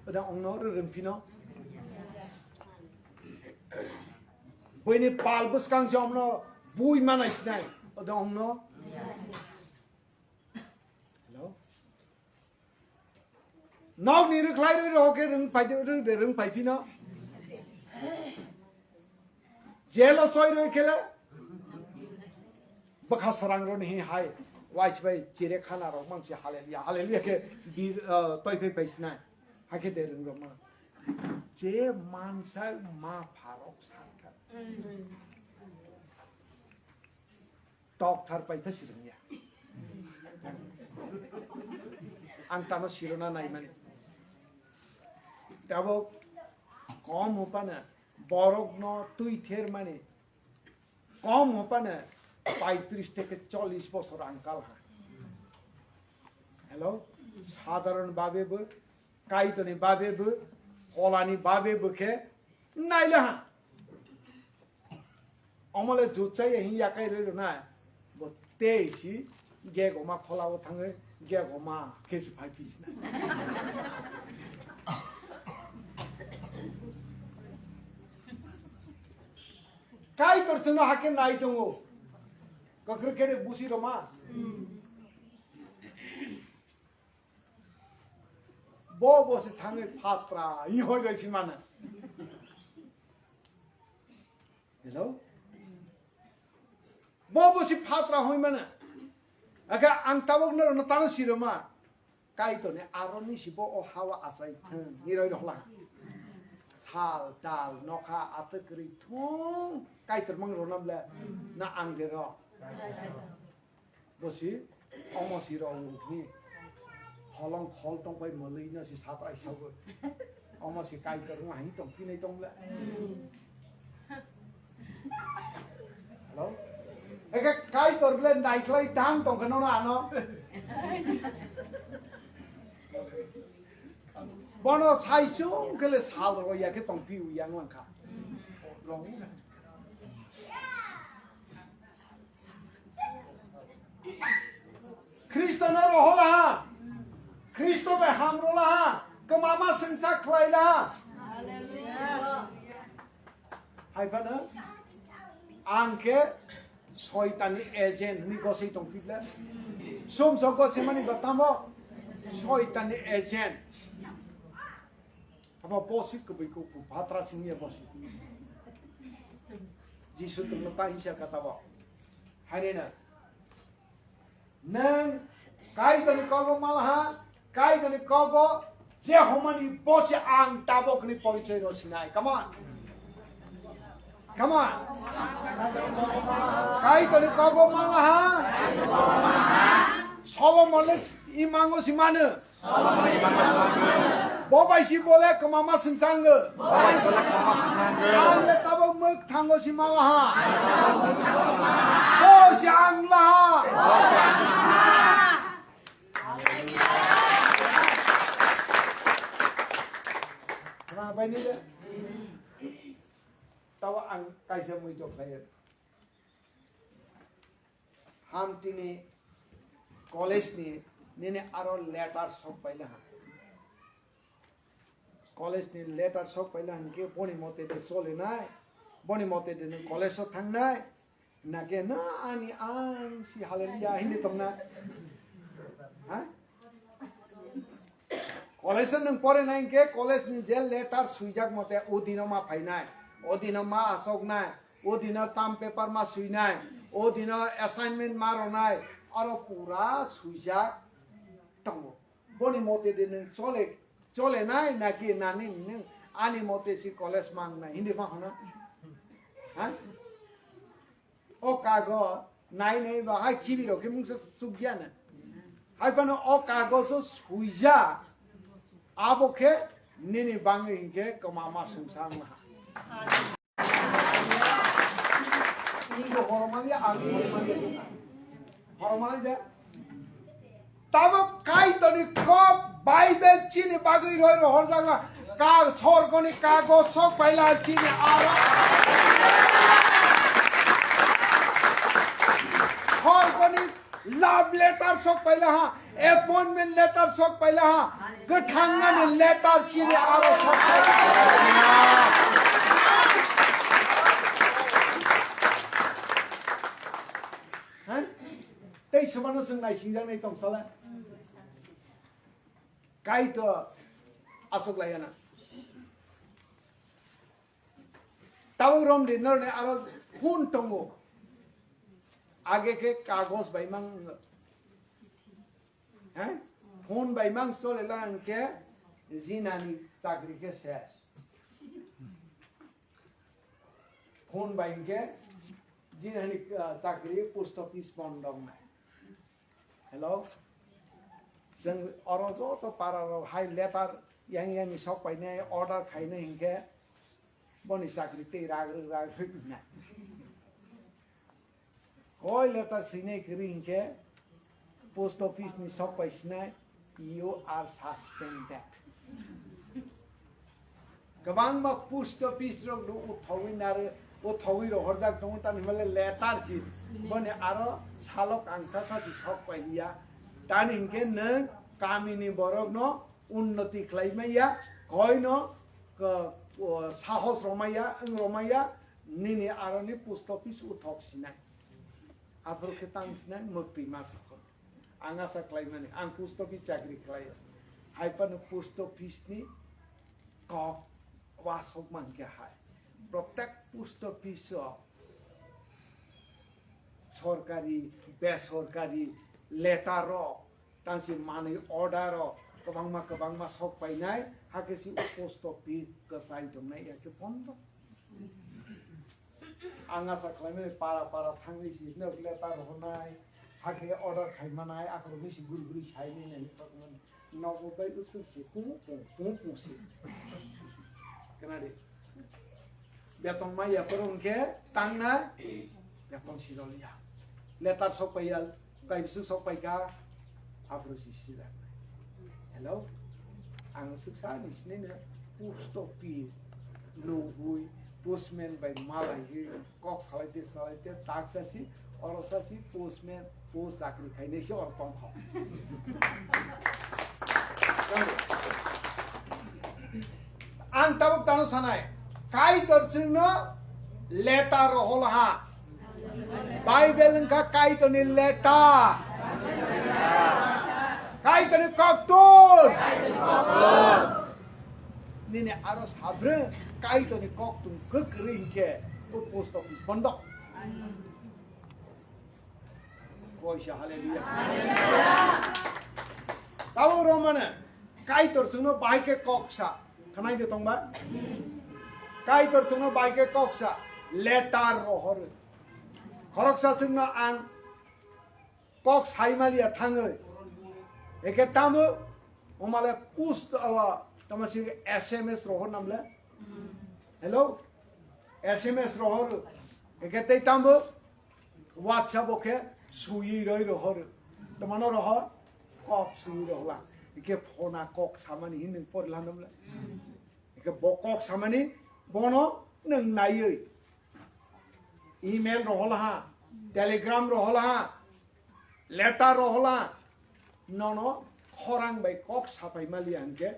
Ada ongno rwng phino. Boini pal bwskang se omno bui manai sinai. Odo omno. Hello? Nokni rwkhlai rwi rohor khe rwng phai, rwng de rwng phai phino. Jelo soi rwi khele. Bwkha srang roni hi hai. Wai chibai chire khana rok mang si hallelujah, hallelujah khe bir, uh, toi phai phai sinai. Hakhe de rwng rok ma. Je mansa ma pharok sankha. Tok thar pai tha sirwngya. Ang tano sirona naimani. Tabok kom hopana borok no twi ther mani kom hopana paitris theke chollish bosor ang kal ha. Hello, sadharon babe bo, Kaitorni babe bo, Pholani babe bo khe naila ha. Omole jutsai hin yakai rero na. Bo tei si gegoma kholao thangwi gegoma khe si phai pis na. Kaitor chwngno hakhe nai tongo. Kwkrwk khe busi roma. Bo bo se thangwi phatra i hoi roi phimana. Hello? Bo bo si phatra hoi mana. Aka ang tabok no no tano siroma. Kaitorni aroni si bo o hawa asai thang ni roi rohla. Sal tal nokha atak ri thung Kaitor mang ronam le na ang de ro. Bosi, omo si rong ni holong khol tong pai mwlwi no si sat ai sago. Omo si Kaitor wng hai tong pinai tong le. Hello? Eke Kaitor ble naiklai dang tong khe nono ano. Bono sai chung khe le sal ro ya khe tong pi u yang lang kha. Khristo no rohola ha. Khristo bai hamrola ha. Kwmama swngsa khlaila ha. Hai phano ang khe soitanni agent hwnwi gosoi tong pibla. Sumsok gosimani gotamo soitanni agent. Abo bosi kubui kuku phatra singya bosi. Jisu tongno ta hisa kata bo. Hainena. Nang Kaitorni kogo malaha, Kaitorni kogo je homani bosi ang tabokni porichoi no sinai. Come on. Come on. Kaitorni kogo malaha. Solomon le imango simano. Bo bai si bole kwmama swngsango. Ang le tabok mwk thango si malaha. Bo si ang laha. Khna bai ni de. Tabo ang kaisa mui tok khlai. Hamtini college ni nini aro letter sok paila ha. College ni letter sok paila hinkhe boni mote de solinai, boni mote de nwng college o thangnai, nake na ani ang si hallelujah hindi tongna. Ha? College o nwng porinai hinkhe college ni je letter swijak mote o dino ma phainai, o dino ma asoknai, o dino tam paper ma swinai, o dino assignment ma ronai, aro pura swijak tongo. Boni mote de nwng chole, chole nai naki nani nwng ani mote si college mang nai hindi ma hona? Ha? O kago nai nai ba hai khibi rok mungsa sugya na. Hai pano o kago so suija abo khe nini bangwi hinkhe kwmama sumsang ha. Nini bo horomani, ang horomani. Horomani de. Tamo Kaitorni kok Bible chini bagwi roi rohorjakna. Ka sorgoni kagos sok paila chini aro. Sorgoni love letter sok paila ha, appointment letter sok paila ha, gothangnani letter chini aro sok paila. Ha? Tei swmano chwng naisingjaknai tong sala. Kaitor aswk laiya na. Tabuk romdi norni aro phone tongo. Age khe kagos bai mang wngkha. He? Phone bai mang chole lang khe jinani chakri khe ses. Phone bai hwnkhe jinani, ah, chakri post office bondo wngnai. Hello? Chwng oro joto para rok hai letter yang yang ni sok painai order khainai hinkhe boni chakri tei rag rwk rag rwk wngnai. Koi letter swinai kwrwi hinkhe post office ni sok pai sinai, "You are suspended." Kwbangma post office rok no uthowi naro, uthowi rohorjak tongo, tani hwnle letter si. Boni aro salok ang sasa si sok pai ya. Tani hinkhe nwng kamini borok no unnoti khlai maya, koi no, ko, o, sahos romaya, wng romaya, nini aroni post office uthok sinai. Aphuru khe tang sinai mwktwi ma sakho. Ang asa khlaimani, ang post office chakri khlaio. Hai phano post office ni kok wasok mankhe hai. Protek post office o sorkari, besorkari letter rok, tangsi manwi order rok kwbangma kwbangma sok painai, hakhe si post office kwchai tongnai, ya khe bondo. Ang asa khlaimani para para thangwi si nok letter rohornai, hakhe order khaimanai, akhoroknwi si guri guri sainai nai tongmani. Nogo bai usuk si, kumu kumu kumu kumu si. Kena de. Beton ma ya phoro hwnkhe tangna beton si roliya. Letter sok paiya, kaibsu sok paika, aphuru si sila. Hello? Ang suksa ni sinina post office nugui postman bai malai hi kok salai te salai te tak sasi, oro sasi postman, post chakri khainai se oro tongkho. Ang tabuk tano sanai, Kaitor chwngno letter rohol ha. Bible wngkha Kaitorni letter. Kaitorni koktun. Nini aro sabrwng Kaitorni koktun kwkrwi hinkhe bo post office bondo. Koisa hallelujah. Tabuk romane Kaitor chwngno bahai khe kok sa. Khwnai de tongba? Kaitor chwngno bahai khe kok sa. Letter rohoro. Khoroksa chwngno ang kok saimaliya thangwi. Eke tamo omale post awa tamo si S M S rohor namle. Hello? S M S rohor. Eke tei tamo WhatsApp o khe sui roi rohor. Tamo no rohor? Kok sui rohla. Eke phone a kok samani hin nung pori la namle. Eke bo kok samani bono nung naiwi. Email rohol ha, telegram rohol ha, letter rohol ha, nono khorang bai kok sapai mali hwnkhe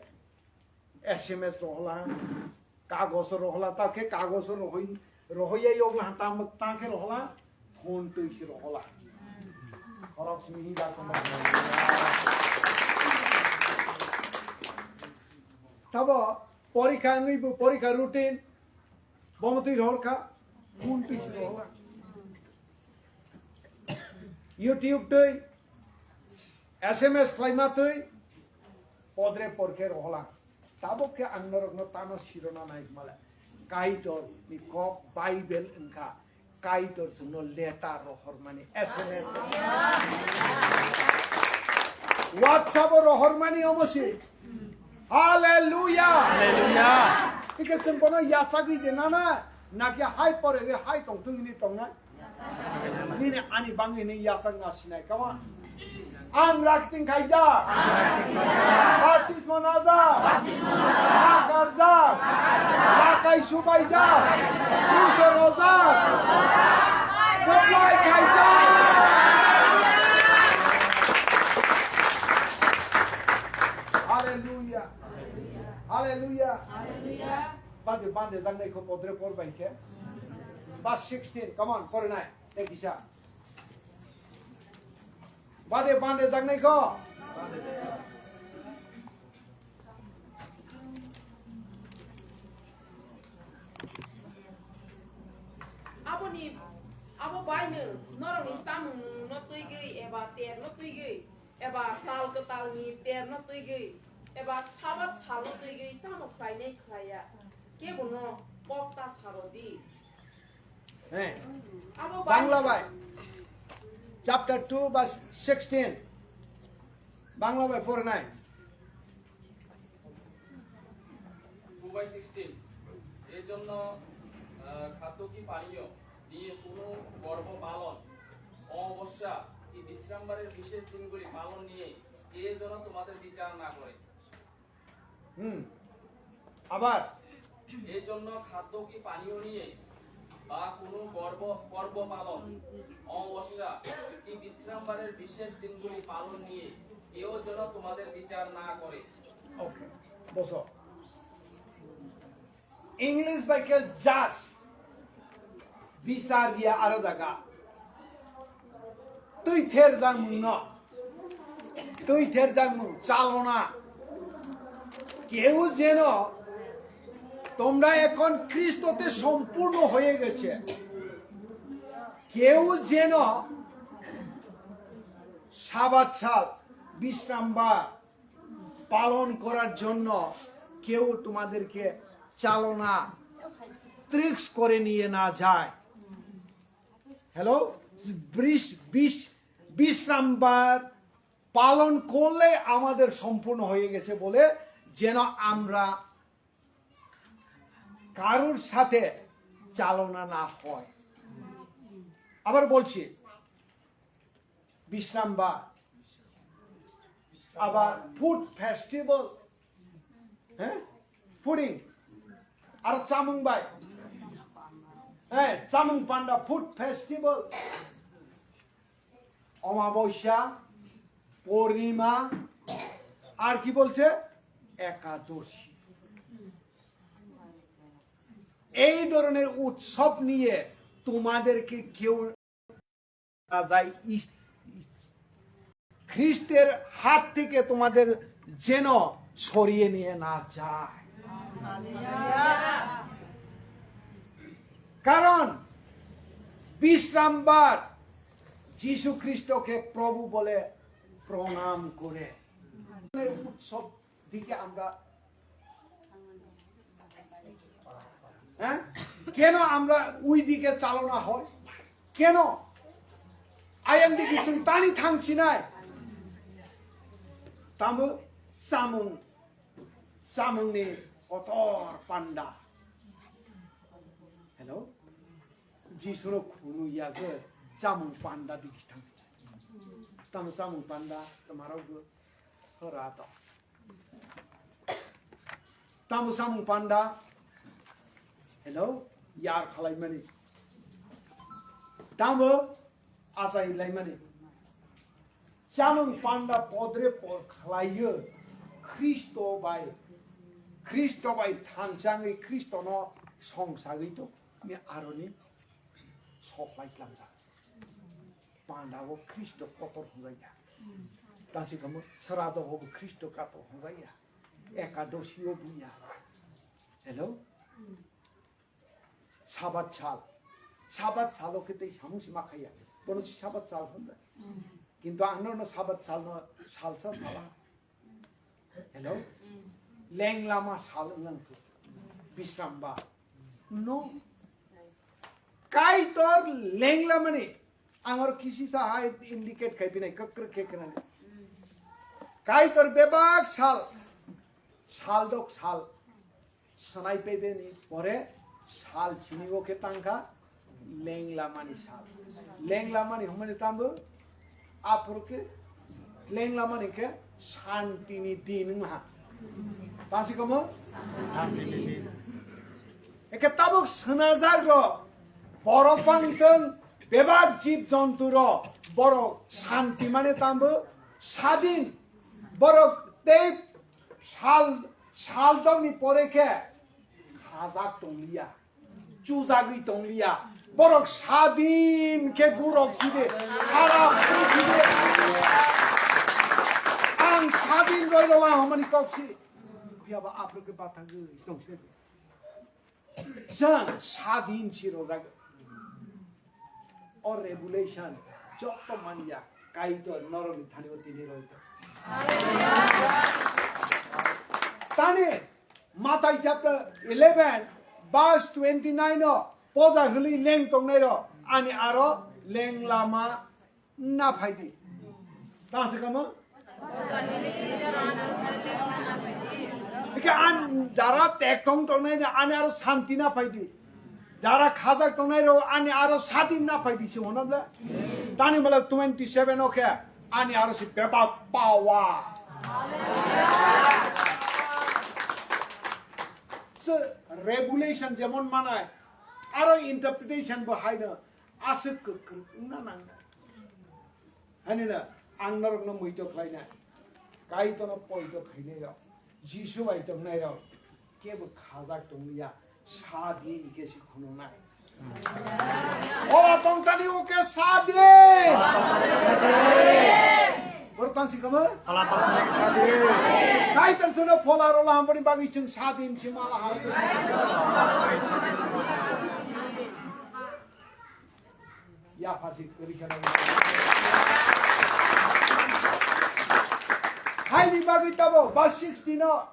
S M S rohol ha, kagoso rohol ha, ta khe kagoso rohoi, rohoya yog ha, ta, ta khe rohol ha, phone twi se rohol ha. Khorok simi hi da tongma. Tabo porikha wngwi bo porikha routine, Bomo twi rohor kha, phone twi se rohor. YouTube twi, S M S khlaima twi, podre porkhe rohola. Tabuk khe ang norokno tano sirona nai hwnmale. Kaitor ni kok Bible wngkha. Kaitor chwngno letter rohormani, S M S. WhatsApp o rohormani omo se. Hallelujah. Hallelujah. Ike chwng bono yachagwi de nana, naki hai pore hai tong tungini tongnai. Nini ani bangwi ni yachak na sinai kama. Ang rakting khaijak. Baptisma najak. Nakarjak. Nakai subaijak. Pusa rojak. Koplai khaijak. Hallelujah. Hallelujah. Bade bande jangnai kho podre por bai khe. Verse sixteen. Come on, pore nai. Tei kisa. Bade bande jangnai kho. Aboni, abo baino norokni samungno twigwi eba terno twigwi eba tal kwtalni terno twigwi eba Sabat salno twigwi tamo khlainai khlaiya, kebono kok ta sarodi. Hey. Abo Bangla bai. Chapter two verse sixteen. Bangla bai porinai. Sixteen, এই জন্য আহ, খাদ্য কি পানীয় নিয়ে কোনো পর্ব পালন, অমাবস্যা কি বিশ্রামবারের বিশেষ দিনগুলি পালন নিয়ে কেউ যেন তোমাদের বিচার না করে। হুম। আবার এই জন্য খাদ্য কি পানীয় নিয়ে বা কোনো পর্ব পর্ব পালন, অমাবস্যা কি বিশ্রামবারের বিশেষ দিনগুলি পালন নিয়ে কেউ যেন তোমাদের বিচার না করে। ওকে, বসো। English bai khe judge, bisar dia aro jaga. Twi ther jang mung no, twi ther jang mung chalona. কেউ যেন, তোমরা এখন খ্রিস্টতে সম্পূর্ণ হয়ে গেছে। কেউ যেন সাবাত সাল, বিশ্রামবার পালন করার জন্য কেউ তোমাদেরকে চালনা, ট্রিক্স করে নিয়ে না যায়। হ্যালো, বিশ বিশ বিশ্রামবার পালন করলে আমাদের সম্পূর্ণ হয়ে গেছে বলে যেন আমরা কারোর সাথে চালনা না হয়। আবার বলছি, বিশ্রামবার, আবার ফুড ফেস্টিভ্যাল, হ্যাঁ, ফুডিং, আর চামুং bai, হ্যাঁ, চামুং পান্ডা ফুড ফেস্টিভ্যাল, অমাবস্যা, পূর্ণিমা, আর কি বলছে, একাদশী। এই ধরনের উৎসব নিয়ে তোমাদেরকে কেউ না যায়, ই- খ্রিস্টের হাত থেকে তোমাদের যেন সরিয়ে নিয়ে না যায়। কারণ বিশ্রামবার যিশু খ্রিস্টকে প্রভু বলে প্রণাম করে। উৎসব দিকে আমরা, হ্যাঁ, কেন আমরা ওই দিকে চালনা হয়? কেন? Ayang digi sung tani thang sinai. Tamo samung, samung ni kotor panda. Hello? Jisuro khunu yago samung panda digi thang sinai. Tamo samung panda tamaro go hora to. Tamo samung panda, hello, yar khalaimani. Tamo asai laimani. Samung panda podre por khalaiyo Khristo bai, Khristo bai thangsangwi Khristono songsagwi to mi aroni soklai tlamjak. Panda o Khristo kotor hwnjaiya. Tasi kamo srado o Khristo kotor hwnjaiya. Ekadoshi o buya. Hello? Sabat sal. Sabat salo khe tei samung sima khaya. Bono si sabat sal hwnda. Kintu ang no sabat sal no salsa sala. Hello? Lenglama sal wnglang thu. Bisramba. No. Kaitor lenglamani. Ang oro kisi sa hai indicate khai pinai kakrek khe khnani. Kaitor bebak sal. Sal dok sal. Sanai pebeni pore sal chini o khe tangkha. Lenglamani sal. Lenglamani hwnmani tambo aphuru khe lenglamani khe shanti ni din wngha. Tasi komo? Shanti ni din. Eke tabuk swnajak ro borok bangtong bebak jib jontu ro borok shanti mane tambo sadin borok tei sal sal dok ni pore khe khajak tongliya. Chujagwi tongliya. Borok sadin khe gurok side. Sara phuru side. Ang sadin roi rwla hwnmani kok si. Phiya ba aphuru khe bathagwi tong side. Chwng sadin si rwjak. O revelation joto manya Kaitor norokni thani o tini roi tong. Tani Matai chapter eleven verse twenty nine o poja hwnwi leng tongnai rok ani aro leng lama na phaidi. Ta se kamo? Hingke an jara tek tong tongnai na ani aro santi na phaidi. Jara khajak tongnai rok ani aro sadin na phaidi se hono ble. Tani mala twenty seven o khe ani aro si bebak power. Se revelation jemon manai aro interpretation bo haino aswk kwkrwk wngna nangnai. Hainino ang norokno muitok khlainai. Kaitorno poito khainai rok, Jisu bai tongnai rok kebo khajak tongliya, sa di hingke se khunuknai. O tongtani uke sa di. Borok tansi kamo? Kaitor sono phola rola hamboni bagwi chwng sa di hinsi mala ha. Yaphasi kwrwi khe nang. Haini bagwi tabo ba sixty no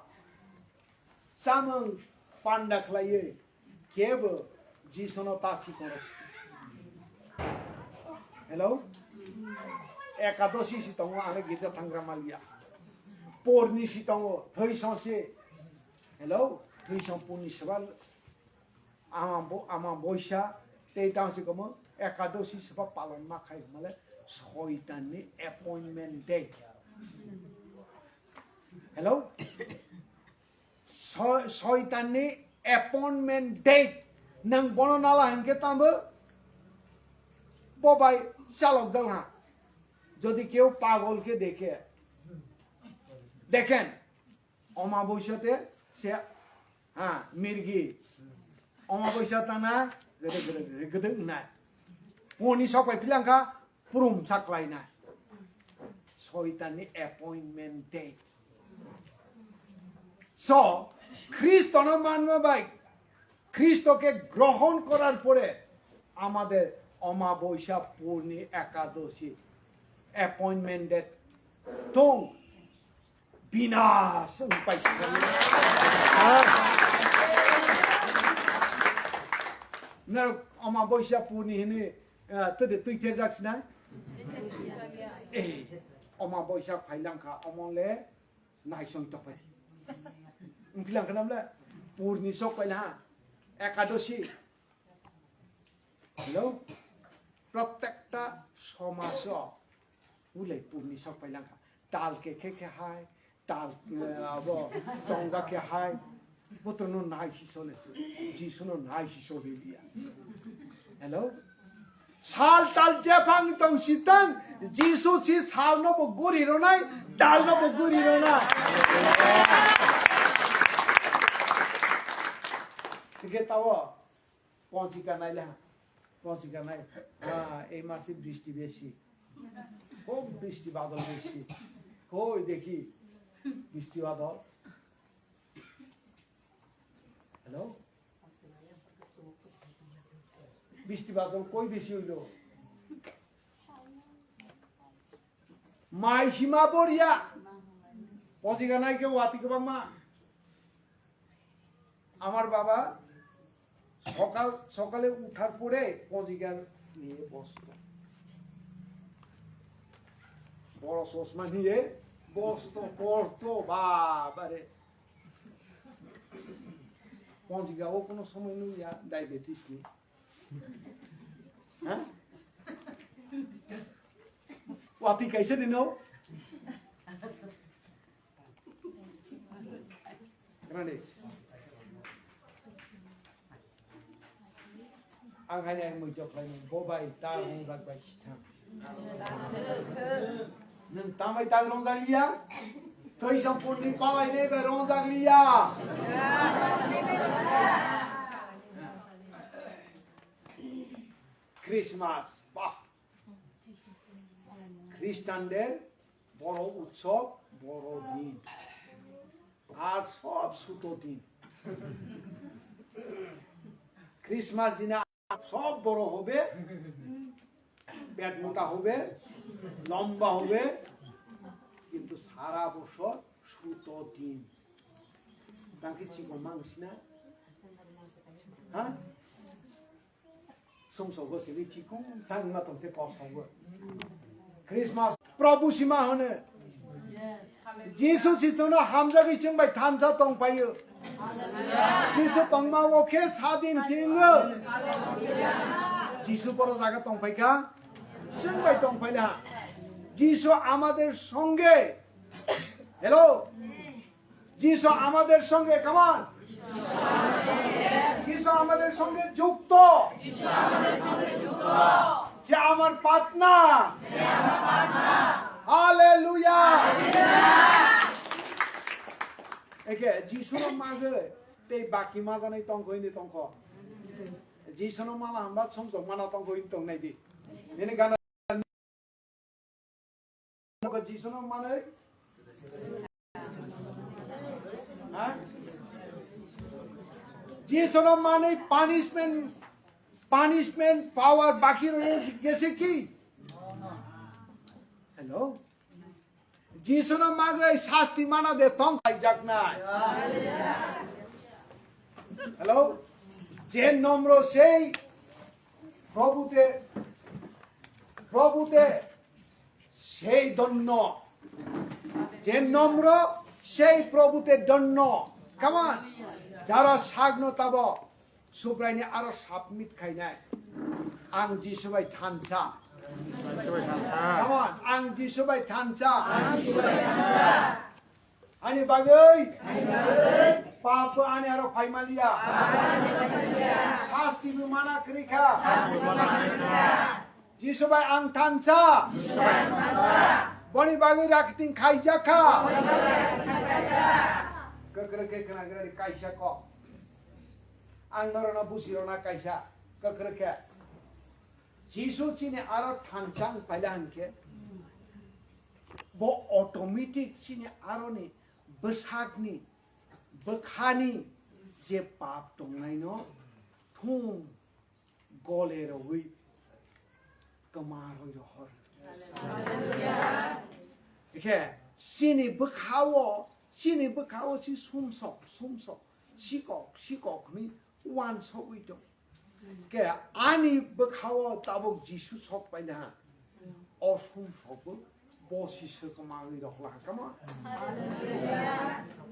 chamung panda khlaiwi kebo Jisono ta chikoro. Hello? Ekadosi si tongo, ane girja thangra maliya. Porni si tongo, thwi song se. Hello? Thwi song porni sebal. Ama bo-, ama boisa tei tang si komo ekadosi seba palon ma khai hwnmale soitanni appointment date. Hello? So-, soitanni appointment date. Nang bono nala hingke tambo bo bai chalok jal ha. Jodi keu pagol ke dekhe, dekhen. Oma boisa te se, ha, mirgi. Oma boisa tana, gede, gede, gede, gede wngnai. Poni sok pai philangkha, prum saklainai. Soitanni appointment date. So, Khristono manma bai, Khristoke grohon korar pore, amader Omabosya, Purni, Ekadoshi, appointment date tong. Binas wng paisingkha. Norok Omabosya Purni hinwi, eh, twide twitherjak sinai? Eh, Omabosya phailangkha, omo le naisong tongphai. Wngpilangkha namle? Purni sok paila ha. Ekadoshi. Hello? Protekta somajo ulai purni sok pailangkha. Tal ke khe khe hai, tal, eh, abo chongja khe hai. Botrono nai si sole, Jisuno nai si sole liya. Hello? Sal tal jephang tong sitang, Jisu si salno bo guri ronai, talno bo guri ronai. Hingke tao, Ponchika nai le ha. Ponchika nai. Ah, ei mase bristi besi. Khub bristi badol besi. Koi dekhi bristi badol. Hello? Bristi badol koi besi hoilo? Mai sima boria. Ponchika nai ke wati kwbangma. আমার বাবা সকাল সকালে উঠার পরে পঞ্জিকা নিয়ে বসতো। বড় চশমা নিয়ে বসতো, পড়তো, বাবারে। পঞ্জিকাও কোনো সময় নুইয়া ডায়াবেটিস নেই। হ্যাঁ? Wati kaisa dino. Ang hai nai mui jok lai bo bai ta hung rak bai sithang. Nwng tamai ta rong jak liya? Twi sampurni palai ne bai rong jak liya. Christmas, bah. Khristanদের বড় উৎসব, বড় দিন। আর সব ছোট দিন। Christmas দিনে সব বড় হবে, পেট মোটা হবে, লম্বা হবে, কিন্তু সারা বছর ছোট দিন। তাকে চিকন মানুষ না? হ্যাঁ? Sumsogo sili chikung sang ma tongse kosongo. Christmas Prabhu sima hone. Jisu si chwngno hamjagwi chwng bai thansa tongphaio. Jisu tongma o khe sadin si wngo. Jisu boro jaga tongphaikha, chwng bai tongphaila. Jisu amader songe. Hello. Jisu amader songe, come on. Jisu amader songe যুক্ত। যে আমার partner. Hallelujah. Eke Jisu no magwi tei baki majanai tongkho hini tongkho. Jisu no mala hamba somjok mana tongkho hini tongnai di. Nini gana Jisu no manwi. Ha? Jisu no manwi punishment, punishment power baki roi gese ki? Hello? Jisu no magwi sasti mana de tong kaijaknai. Hello? Je nomro sei Probute, probute সেই ধন্য। যে নম্র, সেই প্রভুতে ধন্য। Come on. যারা sagno tabo, Subraini aro submit khainai. Ang Jisu bai thansa. Come on. Ang Jisu bai thansa. Ani bagwi. Pap bo ani aro phaimaliya. Sasti bo mana kwrwi kha. Jisu bai ang thansa. Boni bagwi rakting khaijak kha. Kwkrwk khe khwnagrani kaisa kok. Ang norokno busi rwna kaisa kwkrwk khe. Jisu chini aro thansa wng paila hwnkhe. Bo automatic chini aroni bwsakni, bwkhani je pap tongnaino thung gole rogwi kwma rwi rohor. Hallelujah. Ekhe chini bwkhao, chini bwkhao si sumsok, sumsok, sikok, sikok hwnwi uansogwi tong. Ke ani bwkhao tabuk Jisu sok paina ha. O sumsokbo bosi swkma wngwi rokla ha, come on.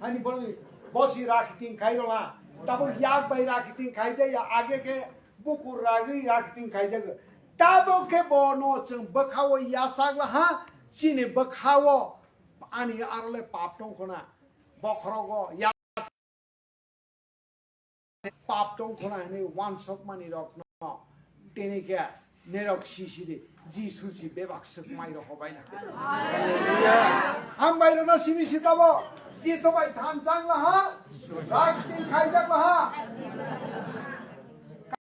Ani boni bosi rakiting khai rola. Tabuk yak bai rakiting khai jaya, age ke bukur ragwi rakiting khai jago. Tabuk ke bono chwng bwkhao yachakla ha, chini bwkhao ani arole pap tongkhona. Bokhorogo ya pap tongkhona hwnwi uansukmani rokno tini khe nerok sisidi Jisu si bebak swkmai rok hobai na. Hambai rokno simi sitabo Jisu bai thanchang laha, rakting khaijak laha.